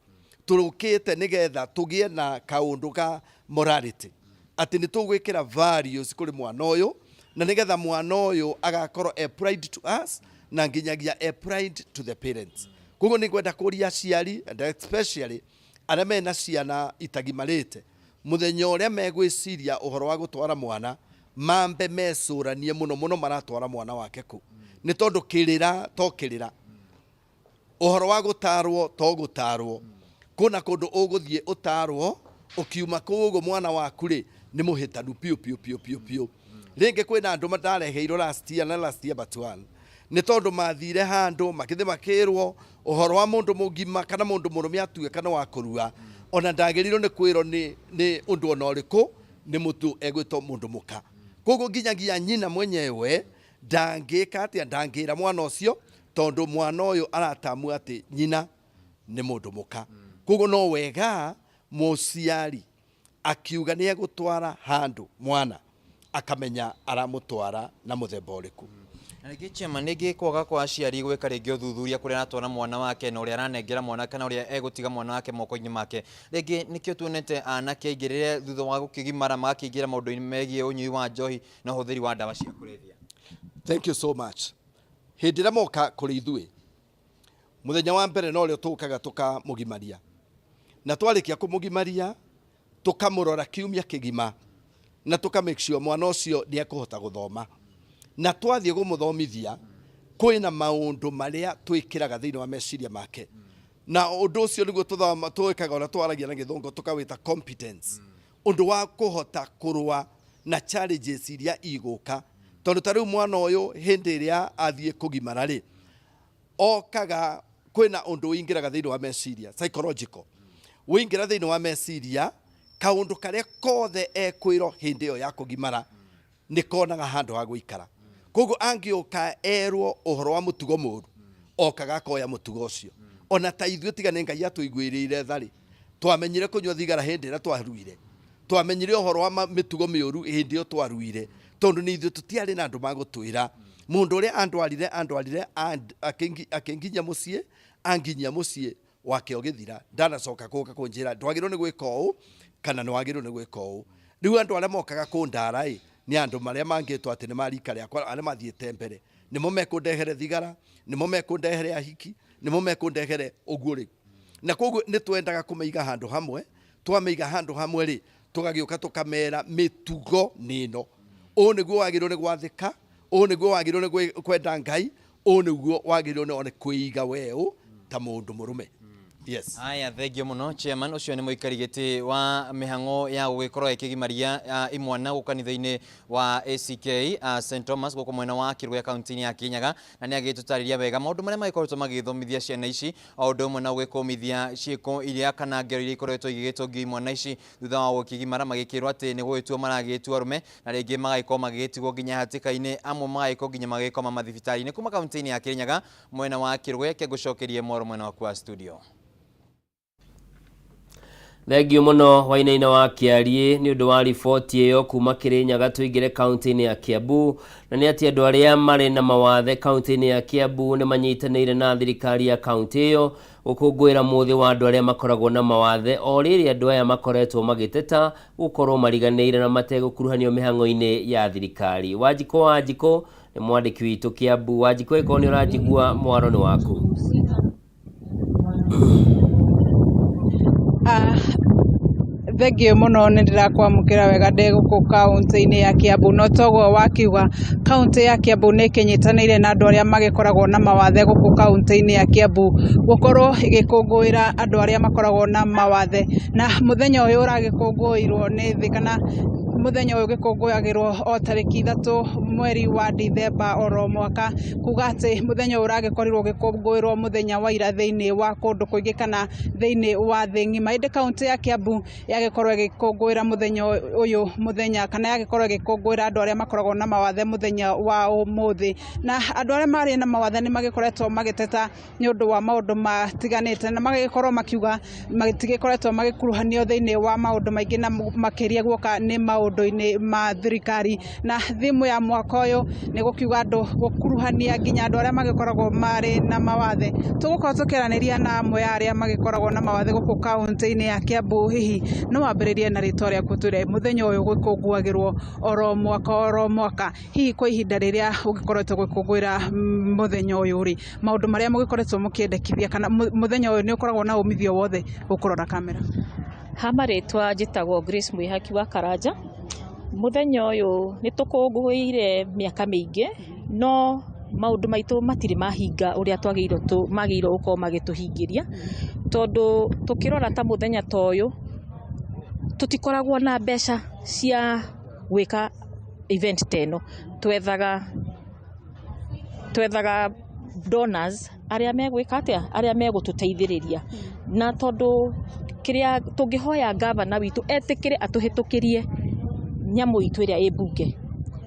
tũrũkĩte nĩgetha tũgĩe na kaũndũ ka morality, atĩ nĩ tũgwĩkĩra values kũrĩ mwana ũyũ, na nĩgetha mwana ũyũ agakorwo a pride to us na nginyagia a pride to the parents. Koguo nĩ ngwenda kũria aciari, and especially arĩa mena ciana itagimarĩte, mũthenya ũrĩa megwĩciria ũhoro wa gũtwara mwana, mambe mecũranie mũno mũno maratwara mwana wake kũ, nĩ tondũ kĩrĩra to kĩrĩra, ũhoro wa gũtarwo to gũtarwo. Kũna kũndũ ũgũthiĩ ũtarwo, ũkiuma kũu ũguo mwana waku rĩ nĩ mũhĩtanu piũ piũ piũ piũ piũ. Rĩngĩ kwĩna andũ matareheirwo last year na last year but one, nĩ tondũ mathire handũ makĩthĩ makĩrwo ũhoro wa mũndũ mũgima kana mũndũ mũrũme atuĩka nĩ wa kũrua, ona ndagĩrĩirwo nĩ kwĩrwo nĩ ũndũ ona ũrĩkũ, nĩ mũtu egwĩtwo mũndũ mũka. Koguo nginyagia nyina mwenyewe ndangĩka atĩa, ndangĩra mwana ũcio, tondũ mwana ũyũ aratamua atĩ nyina nĩ mũndũ mũka. Koguo no wega mũciari akiuga nĩ egũtwara handũ mwana, akamenya aramũtwara na mũthemba ũrĩkũ. Na rĩngĩ chairman, rĩngĩ kwaga kwa aciari gwĩka rĩngĩ ũthuthuria kũrĩa aratwara mwana wake na ũrĩa aranengera mwana kana ũrĩa egũtiga mwana wake moko-inĩ make, rĩngĩ nĩkĩo tuonete anake aingĩ rĩrĩa thutha wa gũkĩgimara magakĩingĩra maũndũ-inĩ megiĩ ũnyui wa njohi na ũhũthĩri wa ndawa cia kũrebia. Thank you so much. Hĩndĩ ĩrĩa moka kũrĩ ithuĩ, mũthenya wa mbere no rĩo tũkaga tũkamũgimaria, na twarĩkia kũmũgimaria tũkamũrora kiumia kĩgima, na tũka make sure mwana ũcio nĩ ekũhota gũthoma. Na twathiĩ kũmũthomithia, kwĩna maũndũ marĩa twĩkĩraga thĩinĩ wa meciria make, na ũndũ ũcio nĩguo tũthoma twĩkaga, ona twaragia na gĩthũngũ tũkawĩta competence, ũndũ wa kũhota kũrũa na challenges iria igũka. Tondũ ta rĩu mwana ũyũ hĩndĩ ĩrĩa athiĩ kũgimara rĩ, okaga kwĩna ũndũ ũingĩraga thĩinĩ wa meciria, psychological, ũingĩra thĩinĩ wa meciria, kaũndũ karĩa kothe ekwĩrwo hĩndĩ ĩyo ya kũgimara nĩ konaga handũ ha gũikara. Koguo angĩũka erwo ũhoro wa mũtugo mũru, okaga akoya mũtugo ũcio. Ona ta ithuĩ, tiga nĩ Ngai atũiguĩrĩire tha rĩ, twamenyire kũnyua thigara hĩndĩ ĩrĩa twaruire, twamenyire ũhoro wa mĩtugo mĩũru hĩndĩ ĩyo twaruire, tondũ nĩ ithuĩ tũtiarĩ na andũ magũtwĩra. Mũndũ ũrĩa andwarire akĩnginyia mũciĩ, anginyia mũciĩ wake ũgĩthira, ndanacoka gũka kũnjĩra ndwagĩrĩirwo nĩ gwĩka ũũ kana nĩ wagĩrĩirwo nĩ gwĩka ũũ. Rĩu andũ arĩa mokaga kũndara ĩ nĩ andũ marĩa mangĩtwo atĩ nĩ marika rĩakwa, arĩa mathiĩte mbere, nĩmo mekũndehere thigara, nĩmo mekũndehere ahiki, nĩmo mekũndehere ũguo rĩ. Na koguo nĩ twendaga kũmaiga handũ hamwe. Twamĩiga handũ hamwe rĩ, tũgagĩũka tũkamera mĩtugo nĩ ĩno, ũũ nĩguo wagĩrĩirwo nĩ gwathĩka, ũũ nĩguo wagĩrĩirwo nĩ kwenda Ngai, ũũ nĩguo wagĩrĩirwo nĩ kwĩiga weũ ta mũndũ mũrũme. Yes. Aya, thengio mũno chairman. Ũcio nĩ mũikari gĩtĩ wa mĩhang'o ya gũgĩkorwo ĩkĩgimaria imwana gũkũ kanitha-inĩ wa ACK St Thomas gũkũ mwena wa Kĩrũya kaunti-inĩ ya Kirinyaga, na nĩ agĩtũtarĩria wega maũndũ marĩa magĩkoretwo magĩthomithia ciana ici, o ũndũ ũmwe na gũgĩkũmithia ciĩko iria kana ngero iria ikoretwo igĩgĩtũngio imwana ici thutha wa gũkĩgimara, magĩkĩrwo atĩ nĩ gũgĩtuo maragĩtua arũme, na rĩngĩ magagĩkorwo magĩgĩtigwo nginya hatĩka-inĩ, amwe magagĩkorwo nginya magĩkoma mathibitarĩ-inĩ. Kuma kaunti-inĩ ya Kirinyaga mwena wa Kĩrũya, kengũcokerie mwaro mwena waku wa studio. Thengio mũno Wainaina wa Kĩariĩ nĩ ũndũ wa riboti ĩyo kuma Kĩrĩnyaga. Tũingĩre kaunti-inĩ ya Kiambu, na nĩ atĩ andũ arĩa marĩ na mawathe kaunti-inĩ ya Kiambu nĩ manyitanĩire na thirikari ya kaunti ĩyo gũkũngũĩra mũthĩ wa andũ arĩa makoragwo na mawathe, o rĩrĩ andũ aya makoretwo magĩteta gũkorwo mariganĩire na mategũkuruhanio mĩhang'o-inĩ ya thirikari. Wanjikũ Wanjikũ nĩ mwandĩki witũ Kiambu. Wanjikũ, ĩkorwo nĩ ũranjigua, mwaro nĩ waku. Thengio mũno, nĩ ndĩrakwamũkĩra wega ndĩ gũkũ kaũntĩ-inĩ ya Kiambu. No toguo wakiuga, kaũntĩ ya Kiambu nĩ ĩkĩnyitanĩire na andũ arĩa magĩkoragwo na mawathe gũkũ kaũntĩ-inĩ ya Kiambu gũkorwo ĩgĩkũngũĩra andũ arĩa makoragwo na mawathe. Na mũthenya ũyũ ũragĩkũngũĩrwo nĩ thĩ kana Muthenya ũyũ ũgĩkũngũyagĩrwo o tarĩki 3 mweri wa Dithemba oro mwaka, kuga atĩ mũthenya ũyũ ũragĩkorirwo ũgĩkũngũĩrwo mũthenya wa ira thĩinĩ wa kũndũ kũingĩ kana thĩinĩ wa thĩ ng'ima. Ĩndĩ kaũntĩ ya Kiambu yagĩkorwo ĩgĩkũngũĩra mũthenya ũyũ mũthenya kana yagĩkorwo ĩgĩkũngũĩra andũ arĩa makoragwo na mawathe mũthenya wa ũmũthĩ, na andũ arĩa marĩ na mawathe nĩ magĩkoretwo magĩteta nĩ ũndũ wa maũndũ matiganĩte, na magĩkorwo makiuga matigĩkoretwo magĩkuruhanio thĩinĩ wa maũndũ maingĩ na makĩria guoka nĩ maũndũ-inĩ ma thirikari. Na thimũ ya mwaka ũyũ nĩ gũkiuga andũ gũkuruhania nginya andũ arĩa magĩkoragwo marĩ na mawathe. Tũgũkorwo tũkĩaranĩria na amwe a arĩa magĩkoragwo na mawathe gũkũ kaũntĩ-inĩ ya Kiambu. Hihi no wambĩrĩrie na rĩtwa rĩaku, twĩre mũthenya ũyũ gũkũngũagĩrwo oro mwaka oro mwaka, hihi kwa ihinda rĩrĩa ũgĩkoretwo gũkũngũĩra mũthenya ũyũ rĩ, maũndũ marĩa mũgĩkoretwo mũkĩendekithia kana mũthenya ũyũ nĩ ũkoragwo na umithio wothe? Gũkũrora kamera. Ha marĩtwa njĩtagwo Grace Mwĩhaki wa Karanja. Mũthenya ũyũ nĩ tũkũngũĩire mĩaka mĩingĩ, no maũndũ maitũ matirĩ mahinga ũrĩa twagĩrĩirwo magĩrĩirwo gũkorwo magĩtũhingĩria, tondũ tũkĩrora ta mũthenya ta ũyũ tũtikoragwo na mbeca cia gwĩka event ta ĩno. Twethaga donors arĩa megwĩka atĩa, arĩa megũtũteithĩrĩria, na tondũ kĩrĩa tũngĩhoya gavana witũ etĩkĩre atũhĩtũkĩrie nyamũ itũ ĩrĩa ĩ mbunge,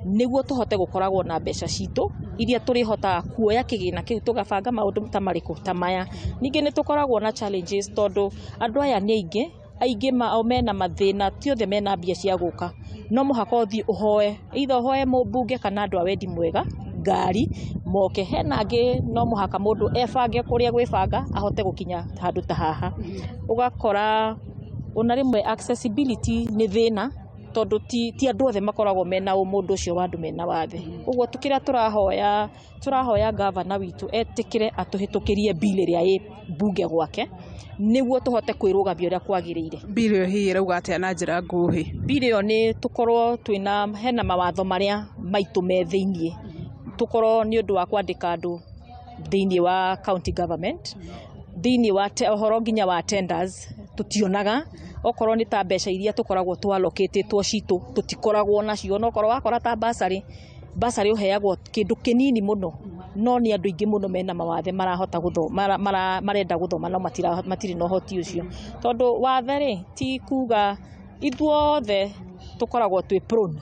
nĩguo tũhote gũkoragwo na mbeca citũ iria tũrĩhotaga kuoya kĩgĩna kĩu tũgabanga maũndũ ta marĩkũ ta maya. Ningĩ nĩ tũkoragwo na challenges tondũ andũ aya nĩ aingĩ, aingĩ mao mena mathĩna, ti othe mena mbia cia gũka. No mũhaka ũthiĩ ũhoe, either ũhoe mũmbunge kana andũ a wendi mwega ngari moke. Hena angĩ no mũhaka mũndũ ebange kũrĩa gwĩbanga ahote gũkinya handũ ta haha. Ũgakora ona rĩmwe accessibility nĩ thĩna, tondũ ti andũ othe makoragwo mena ũmũndũ ũcio wa andũ mena wathe. Ũguo kĩrĩa tũrahoya gavana witũ etĩkĩre atũhĩtũkĩrie bill ĩrĩa ĩ mbunge gwake, nĩguo tũhote kwĩrũgamia ũrĩa kwagĩrĩire. Bill ĩyo hihi ĩrauga atĩa na njĩra nguhĩ? Bill ĩyo nĩ tũkorwo twĩna, hena mawatho marĩa maitũ me thĩiniĩ, tũkorwo nĩ ũndũ wa kwandĩka andũ thĩiniĩ wa county government, thĩiniĩ wa ũhoro nginya wa tenders tũtionaga, okorwo nĩ ta mbeca iria tũkoragwo twalokĩtĩtwo citũ tũtikoragwo nacio. No okorwo wakora ta bursary, bursary ũheagwo kĩndũ kĩnini mũno, no nĩ andũ aingĩ mũno mena mawathe marahota gũthoma, marenda gũthoma no matirĩ na ũhoti ũcio. Tondũ wathe rĩ, ti kuga ithuothe tũkoragwo twĩ prone,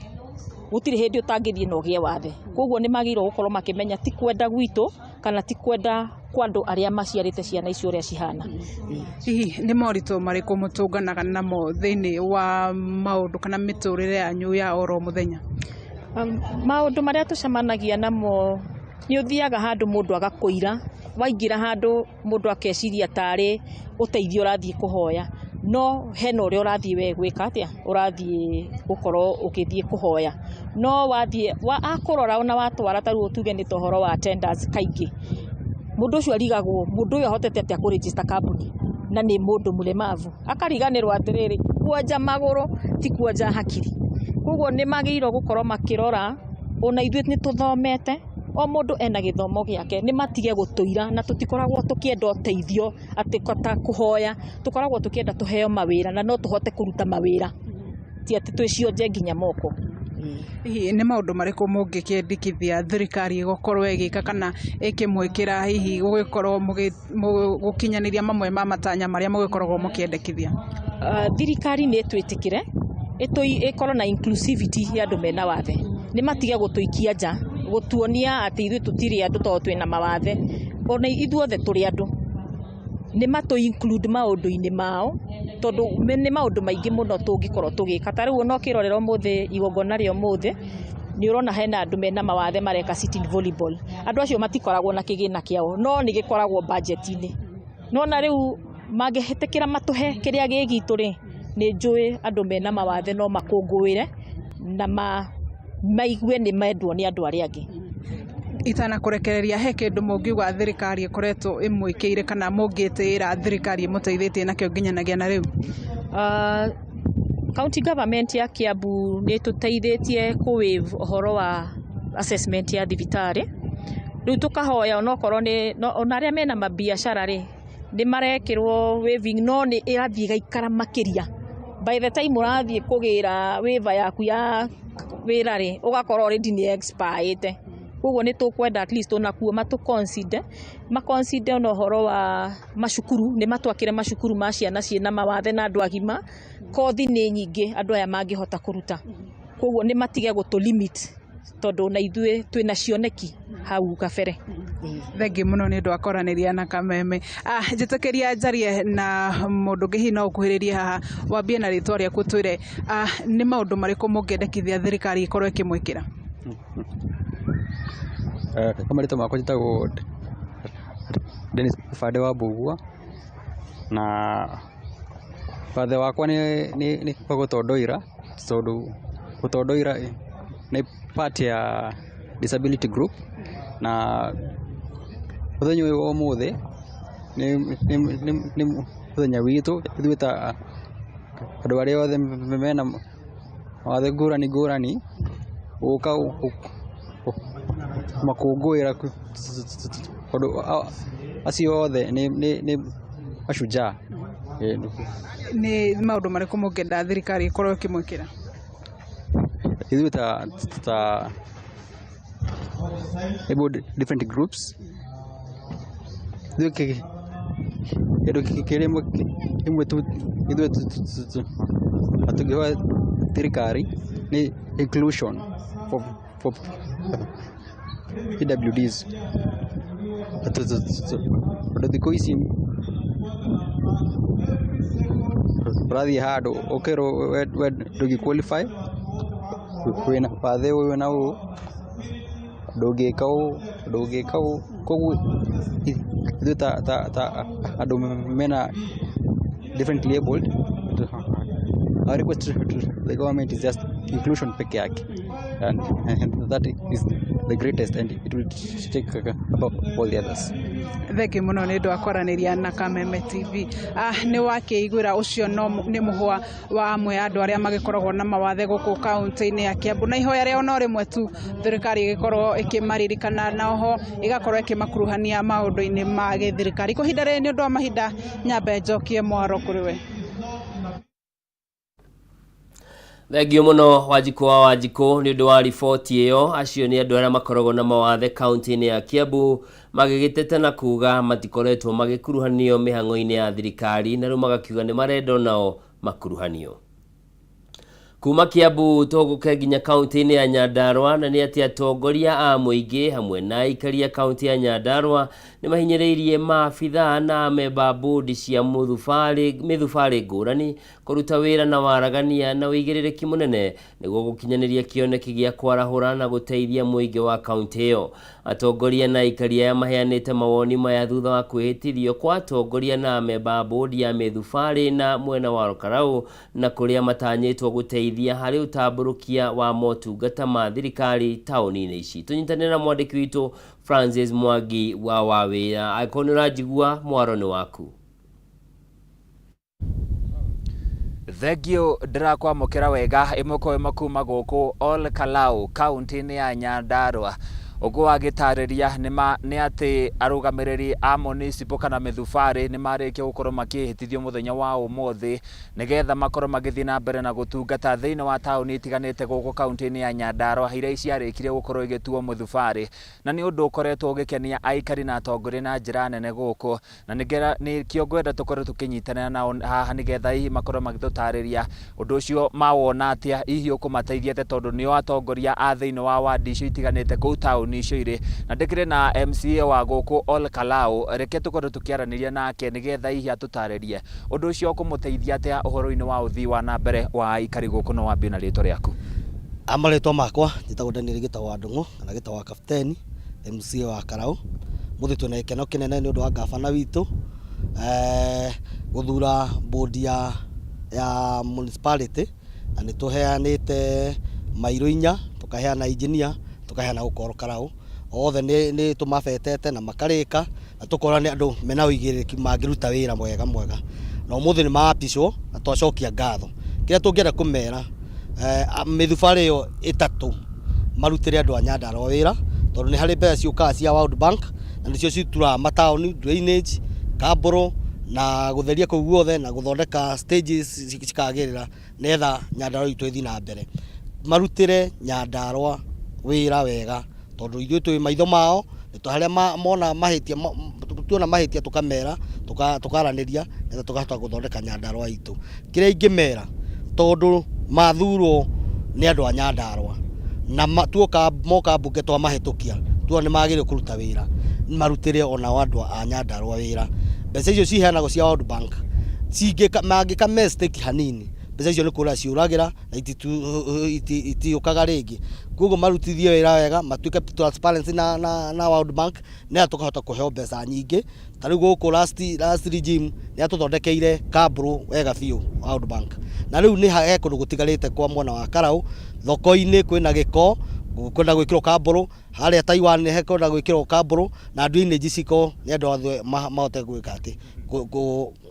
gũtirĩ hĩndĩ ũtangĩthiĩ na ũgĩe wathe. Koguo nĩ magĩrĩirwo gũkorwo makĩmenya ti kwenda gwitũ kana ti kwenda kwa andũ arĩa maciarĩte ciana icio ũrĩa cihana. Hihi nĩ moritũ marĩkũ mũtũnganaga namo thĩinĩ wa maũndũ kana mĩtũrĩre yanyu ya oro mũthenya? Maũndũ marĩa tũcemanagia namo, nĩ ũthiaga handũ mũndũ agakũira, waingĩra handũ mũndũ akeciria tarĩ ũteithio ũrathiĩ kũhoya, no hena ũrĩa ũrathiĩ we gwĩka atĩa, ũrathiĩ gũkorwo ũgĩthiĩ kũhoya, no wathiĩ akũrora ona watwara ta rĩu tuge nĩ ta ũhoro wa tenders, kaingĩ mũndũ ũcio arigagwo mũndũ ũyũ ahotete atĩa kũ register kambuni na nĩ mũndũ mũlemavu, akariganĩrwo atĩrĩrĩ, kuonja magũrũ ti kuonja hakiri. Koguo nĩ magĩrĩirwo gũkorwo makĩrora ona ithuĩ nĩ tũthomete, o mũndũ ena gĩthomo gĩake, nĩ matige gũtũira, na tũtikoragwo tũkĩenda ũteithio atĩ ta kũhoya, tũkoragwo tũkĩenda tũheo mawĩra na no tũhote kũruta mawĩra, ti atĩ twĩcionje nginya moko. Hihi nĩ maũndũ marĩkũ mũngĩkĩendekithia thirikari gũkorwo ĩgĩka kana ĩkĩmwĩkĩra hihi gũgĩkorwo gũkinyanĩria mamwe ma matanya marĩa mũgĩkoragwo mũkĩendekithia? Thirikari nĩ ĩtwĩtĩkĩre, ĩkorwo na inclusivity ya andũ mena wathe, nĩ matige gũtũikia nja, gũtuonia atĩ ithuĩ tũtirĩ andũ tondũ twĩna mawathe, ona ithuothe tũrĩ andũ. Nĩ matũ include maũndũ-inĩ mao, tondũ nĩ maũndũ maingĩ mũno tũngĩkorwo tũgĩka. Ta rĩu ona ũkĩrorera ũmũthĩ igongona rĩa ũmũthĩ, nĩ ũrona hena andũ mena mawathe mareka sitting volleyball. Andũ acio matikoragwo na kĩgĩna kĩao, no nĩ gĩkoragwo budget-inĩ. No na rĩu mangĩhĩtĩkĩra matũhe kĩrĩa gĩ gitũ rĩ, nĩ njũĩ andũ mena mawathe no makũngũĩre na maigue nĩ mendwo nĩ andũ arĩa angĩ. Itanakũrekereria, he kĩndũ mũngiuga thirikari ĩkoretwo ĩmwĩkĩire kana mũngĩtĩĩra thirikari ĩmũteithĩtie nakĩo nginyanagia na rĩu? County government ya Kiambu nĩ ĩtũteithĩtie kũ waive ũhoro wa assessment ya thibitarĩ. Rĩu tũkahoya onokorwo nĩ ona arĩa mena mabiacara rĩ, nĩ marekĩrwo waiving, no nĩ ĩrathiĩ ĩgaikara makĩria. By the time ũrathiĩ kũgĩra waiver yaku ya wĩra rĩ, ũgakora already nĩ expire. Koguo nĩ tũkwenda at least onakuo matũ consider, ma consider ona ũhoro wa macukuru, nĩ matwakĩre macukuru ma ciana ciĩna mawathe na andũ agima. Kothi nĩ nyingĩ andũ aya mangĩhota kũruta, koguo nĩ matige gũtũ limit tondũ ona ithuĩ twĩna cioneki hau kabere. Thengiũ mũno nĩ ũndũ wa kwaranĩria na Kameme. Njĩtĩkĩria njarie na mũndũ ũngĩ, hihi no ũkuhĩrĩrie haha, wambie na rĩtwa rĩaku ũtwĩre nĩ maũndũ marĩkũ mũngĩendekithia thirikari ĩkorwo ĩkĩmwĩkĩra? Kwa marĩtwa makwa njĩtagwo Dennis Bande wa Mbugua, na wathe wakwa nĩ wa gũtondoira, tondũ gũtondoira nĩ part ya disability group, na mũthenya ũyũ wa ũmũthĩ nĩ mũthenya witũ ithuĩ ta andũ arĩa othe mena mawathe ngũrani ngũrani gũka makũngũĩra, tondũ acio othe nĩ mashujaa. Nĩ maũndũ marĩkũ mũngĩenda thirikari ĩkorwo ĩkĩmwĩkĩra? Ithuĩ ta able different groups, ithuĩ kĩndũ kĩrĩa kĩmwe tu ithuĩ tũngĩhoya thirikari nĩ inclusion for PWDs, tondũ thikũ ici ũrathiĩ handũ ũkerwo we ndũngĩ qualify, wĩna wathe ũyũ na ũũ, ndũngĩka ũũ, ndũngĩka ũũ. Koguo ithuĩ ta andũ mena differently abled, our request to the government is just inclusion peke yake, and that is the greatest and it will take above all the others. Thengiũ mũno nĩ ũndũ wa kwaranĩria na Kameme TV. Nĩ wakĩiguĩra ũcio no nĩ mũhwa wa amwe a andũ arĩa magĩkoragwo na mawathe gũkũ kaũntĩ-inĩ ya Kiambu, na ihoya rĩao no rĩmwe tu, thirikari ĩgĩkorwo ĩkĩmaririkana na oho ĩgakorwo ĩkĩmakuruhania maũndũ-inĩ ma gĩthirikari. Kwa ihinda rĩrĩ, nĩ ũndũ wa mahinda, nyambe njokie mwaro kũrĩ we. Thengiũ mũno Wanjikũ wa Wanjikũ nĩ ũndũ wa riboti ĩyo. Acio nĩ andũ arĩa makoragwo na mawathe kaũntĩ-inĩ ya Kiambu magĩgĩteta na kuga matikoretwo magĩkuruhanio mĩhang'o-inĩ ya thirikari, na rĩu magakiuga nĩ marenda onao makuruhanio. Kuma Kiambu tũgũke nginya kaũntĩ-inĩ ya Nyandarua, na nĩ atĩ atongoria a mũingĩ hamwe na aikari a kaũntĩ ya Nyandarua nĩ mahinyĩrĩirie maabithaa na amemba bodi cia mĩthubarĩ ngũrani kũruta wĩra na waragania na ũigĩrĩrĩki mũnene nĩguo gũkinyanĩria kĩoneki gĩa kwarahũra na gũteithia mũingĩ wa kaũntĩ ĩyo. Atongoria na aikari aya maheanĩte mawoni maya thutha wa kwĩhĩtithio kwa atongoria na amemba a bodi ya mĩthubarĩ na mwena wa Olkalau, na kũrĩa matanyĩtwo gũteithia harĩ ũtambũrũkia wa motungata ma thirikari taũni-inĩ ici. Tũnyitanĩre na mwandĩki witũ Francis Mwangi wa Wawĩra. Angĩkorwo nĩ ũranjigua, mwaro nĩ waku. Thengiũ, ndĩrakwamũkĩra wega ĩmwe kwa ĩmwe kuma gũkũ Ol Kalou kaũntĩ-inĩ ya Nyandarua. Ũguo wagĩtarĩria nĩ atĩ arũgamĩrĩri a municipal kana mĩthubarĩ nĩ marĩkia gũkorwo makĩhĩtithio mũthenya wa ũmũthĩ nĩgetha makorwo magĩthiĩ na mbere na gũtungata thĩinĩ wa taũni itiganĩte gũkũ kaũntĩ-inĩ ya Nyandarua iria ciarĩkirie gũkorwo igĩtuo mũthubarĩ, na nĩ ũndũ ũkoretwo ũgĩkenia aikari na atongoria na njĩra nene gũkũ, na nĩkĩo ngwenda tũkorwo tũkĩnyitanĩra nao haha nĩgetha hihi makorwo magĩtũtarĩria ũndũ ũcio mawona atĩa, hihi ũkũmateithia atĩa, tondũ nĩo atongoria a thĩinĩ wa wadi icio itiganĩte kũu taũni icio irĩ. Na ndĩkĩrĩ na MCA wa gũkũ Ol Kalou, reke tũkorwo tũkĩaranĩria nake nĩgetha hihi atũtarĩrie ũndũ ũcio ũkũmũteithia atĩa ũhoro-inĩ wa ũthii wa na mbere wa aikari gũkũ. No wambie na rĩtwa rĩaku. Marĩtwa makwa njĩtagwo Daniel Gĩtaũ wa Ndũng'ũ kana Gĩtaũ wa Kapteni, MCA wa Karau. Mũthĩ twĩna gĩkeno kĩnene nĩ ũndũ wa gabana witũ gũthura board ya municipality, na nĩ tũheanĩte mairũ 4, tũkaheana engineer, tũkaheana gũkũ Ol Kalou. Othe nĩ tũmabetete na makarĩka, na tũkona nĩ andũ mena ũigĩrĩrĩki mangĩruta wĩra mwega mwega, na ũmũthĩ nĩ maapicwo na twacokia ngatho. Kĩrĩa tũngĩenda kũmera, mĩthubarĩ ĩyo 3 marutĩre andũ a Nyandarua wĩra, tondũ nĩ harĩ mbeca ciũkaga cia World Bank na nĩcio cituraga mataũni, drainage, kambũrũ Na gũtheria kũu guothe na gũthondeka stages cikagĩrĩra nĩgetha Nyandarua itũ ĩthiĩ na mbere. Marutĩre Nyandarua wĩra wega tondũ ithuĩ twĩ maitho mao, harĩa mona mahĩtia, tuona mahĩtia tũkamera, tũkaranĩria nĩgetha tũkahota gũthondeka Nyandarua itũ. Kĩrĩa ingĩmera tondũ mathurwo nĩ andũ a Nyandarua na tuoka moka mbunge twamahĩtũkia, tuona nĩ magĩrĩirwo kũruta wĩra, marutĩre onao andũ a Nyandarua wĩra. Mbeca icio ciheanagwo cia World Bank, mangĩka mistake hanini, mbeca icio nĩ kũra ciũragĩra na itiũkaga rĩngĩ. Koguo marutithie wĩra wega, matuĩke transparency na World Bank, nĩgetha tũkahota kũheo mbeca nyingĩ. Ta rĩu gũkũ last regime nĩ yatũthondekeire kabro wega biũ World Bank. Na rĩu nĩ he kũndũ gũtigarĩte kwa mwena wa Karau, thoko-inĩ kwĩna gĩko, kwenda gwĩkĩrwo kabro, harĩa Taiwan nĩ hekwenda gwĩkĩrwo kabro, na drainage ciko nĩ andũ othe mahote gwĩka atĩ,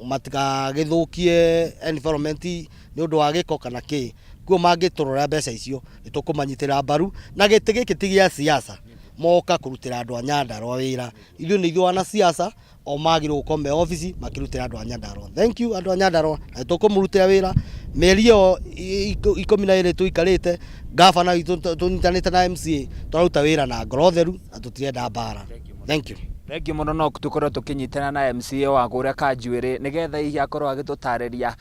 matigagĩthũkie environment nĩ ũndũ wa gĩko kana kĩ. Koguo mangĩtũrorera mbeca icio nĩ tũkũmanyitĩrĩra mbaru, na gĩtĩ gĩkĩ ti gĩa siasa, moka kũrutĩra andũ a Nyandarua wĩra. Ithuĩ nĩ ithuĩ wanasiasa, o magĩrĩirwo gũkorwo me obici makĩrutĩra andũ a Nyandarua. Thank you andũ a Nyandarua, na nĩ tũkũmũrutĩra wĩra mĩeri ĩyo 12 tũikarĩte, gavana witũ tũnyitanĩte na MCA, tũraruta wĩra na ngoro theru na tũtirenda mbara. Thank you. Thengiũ mũno no tũkorwo tũkĩnyitana na MCA wa kũrĩa Kanjuĩrĩ nĩgetha hihi akorwo agĩtũtarĩria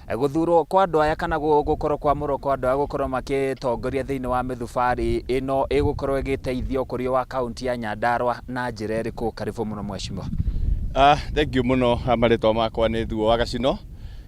gũthurwo kwa andũ aya kana gũkorwo kwamũrwo kwa andũ aya gũkorwo magĩtongoria thĩinĩ wa mĩthubarĩ ĩno ĩgũkorwo ĩgĩteithia ũkũria wa kaunti ya Nyandarua na njĩra ĩrĩkũ. Karibu mũno mheshimiwa. Thank you mũno. Marĩtwa makwa nĩ Thuo wa Gacino.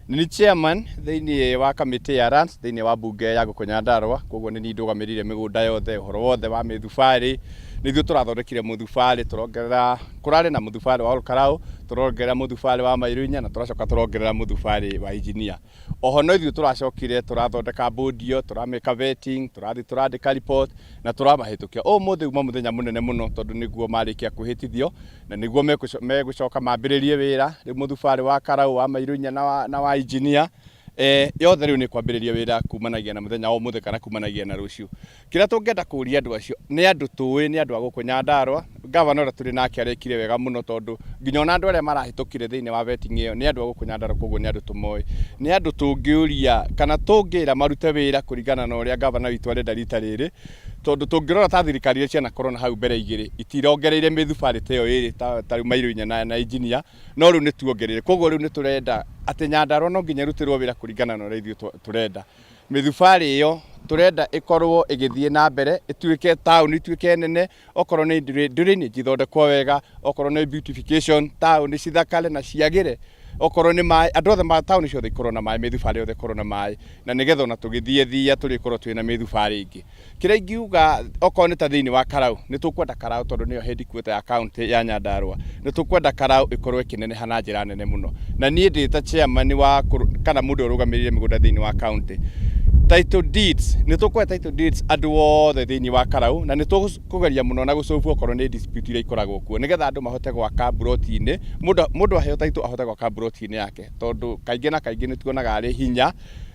Nĩ niĩ chairman thĩinĩ wa kamĩtĩ ya lands thĩinĩ wa mbunge ya gũkũ Nyandarua, koguo nĩ niĩ ndũgamĩrĩire mĩgũnda yothe, ũhoro wothe wa mĩthubarĩ. Nĩ ithuĩ tũrathondekire mũthubarĩ, tũrongerera, kũrarĩ na mũthubarĩ wa Olkarau, tũrongerera mũthubarĩ wa mairo inya na tũracoka tũrongerera mũthubarĩ wa engineer. Oho no ithuĩ tũracokire tũrathondeka board ĩyo, tũramĩka vetting, tũrathiĩ tũrandĩka report na tũramahĩtũkia. Ũmũthĩ uma mũthenya mũnene mũno tondũ nĩguo marĩkia kwĩhĩtithio na nĩguo megũcoka mambĩrĩrie wĩra. Rĩu mũthubarĩ wa Karau, wa mairo inya na wa engineer, yothe rĩu nĩ kwambĩrĩria wĩra kumanagia na mũthenya wa ũmũthĩ kana kumanagia na rũciũ. Kĩrĩa tũngĩenda kũria andũ acio nĩ andũ tũĩ, nĩ andũ a gũkũ Nyandarua. Gavana ũrĩa tũrĩ nake arekire wega mũno tondũ nginya ona andũ arĩa marahĩtũkire thĩinĩ wa vetting ĩyo nĩ andũ a gũkũ Nyandarua, koguo nĩ andũ tũmoĩ. Nĩ andũ tũngĩũria kana tũngĩra marute wĩra kũringana na ũrĩa gavana witũ arenda rita rĩrĩ, tondũ tũngĩrora ta thirikari iria cianakorwo na hau mbere igĩrĩ itirongereire mĩthubarĩ ta ĩyo ĩrĩ ta rĩu mairo inya na engineer, no rĩu nĩ tuongereire. Koguo rĩu nĩ tũrenda atĩ Nyandarua no nginya ĩrutĩrwo wĩra kũringana na ũrĩa ithuĩ tũrenda. Mĩthubarĩ ĩyo tũrenda ĩkorwo ĩgĩthiĩ na mbere, ĩtuĩke taũni, ituĩke nene, okorwo nĩ drainage ithondekwo wega, okorwo nĩ beautification taũni cithakare na ciagĩre, okorwo nĩ maĩ, andũ othe ma taũni ciothe ikorwo na maĩ, mĩthubarĩ yothe ĩkorwo na maĩ, na nĩgetha ona tũgĩthiĩ thia tũrĩkorwo twĩna mĩthubarĩ ĩngĩ. Kĩrĩa ingiuga okorwo nĩ ta thĩinĩ wa Karau, nĩ tũkwenda Karau tondũ nĩyo headquarter ya county ya Nyandarua, nĩ tũkwenda Karau ĩkorwo ĩkĩneneha na njĩra nene mũno. Na niĩ ndĩ ta chairman wa kana mũndũ ũrũgamĩrĩire mĩgũnda thĩinĩ wa county, title deeds, nĩ tũkũhe title deeds andũ othe thĩinĩ wa Karau, na nĩ tũkũgeria mũno na gũsolve okorwo nĩ dispute iria ikoragwo kuo, nĩgetha andũ mahote gwaka mburoti-inĩ, mũndũ aheo title ahote gwaka mburoti-inĩ yake, tondũ kaingĩ na kaingĩ nĩ tuonaga arĩ hinya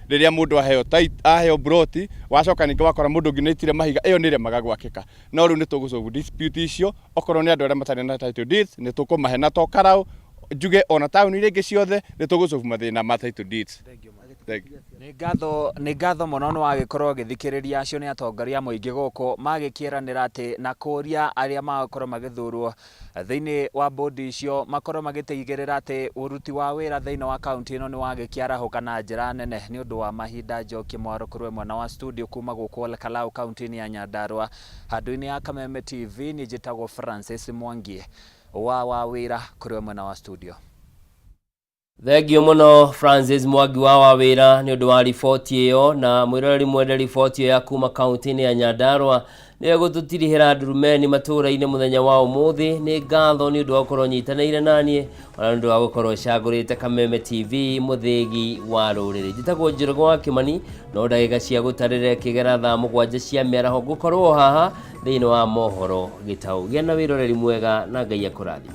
rĩrĩa mũndũ aheo mburoti, wacoka ningĩ wakora mũndũ ũngĩ nĩ aitire mahiga, ĩyo nĩ ĩremaga gwakĩka. No rĩu nĩ tũgũ solve dispute icio, okorwo nĩ andũ arĩa matarĩ na title deeds nĩ tũkũmahe, na to Karau, njuge ona taũni iria ingĩ ciothe nĩ tũgũ solve mathĩna ma title deeds. Thank you. Nĩ ngatho mũno nĩ wagĩkorwo ũgĩthikĩrĩria. Acio nĩ atongoria mũingĩ gũkũ magĩkĩranĩra atĩ na kũria arĩa magũkorwo magĩthurwo thĩinĩ wa bodi icio makorwo magĩtigĩrĩra atĩ ũruti wa wĩra thĩinĩ wa kaunti ĩno nĩ wagĩkĩarahũka na njĩra nene. Nĩ ũndũ wa mahinda, njokie mwaro kũrĩ mwena wa studio kuma gũkũ Olkalau, kaunti-inĩ ya Nyandarua, handũ-inĩ ya Kameme TV. Niĩ njĩtagwo Francis Mwangi wa wĩra kũrĩ mwena wa studio. Thengiũ mũno Francis Mwangi wa Wawĩra nĩ ũndũ wa riboti ĩyo. Na mwĩroreri mwende, riboti ĩyo ya kuma kaunti-inĩ ya Nyandarua nĩyo ĩgũtũtirihĩra ndurumeni matũũra-inĩ mũthenya wa ũmũthĩ. Nĩ ngatho nĩ ũndũ wa gũkorwo nyitanĩire naniĩ, ona nĩ ũndũ wa gũkorwo ũcagũrĩte Kameme TV, mũthĩgi wa rũrĩrĩ. Njĩtagwo Njoroge wa Kĩmani, no ndagĩka cia gũtarĩra ĩkĩgera thaa 7 cia mĩaraho ngũkorwo haha thĩinĩ wa mohoro gĩtaũ. Gĩa na wĩroreri mwega na Ngai akũrathime.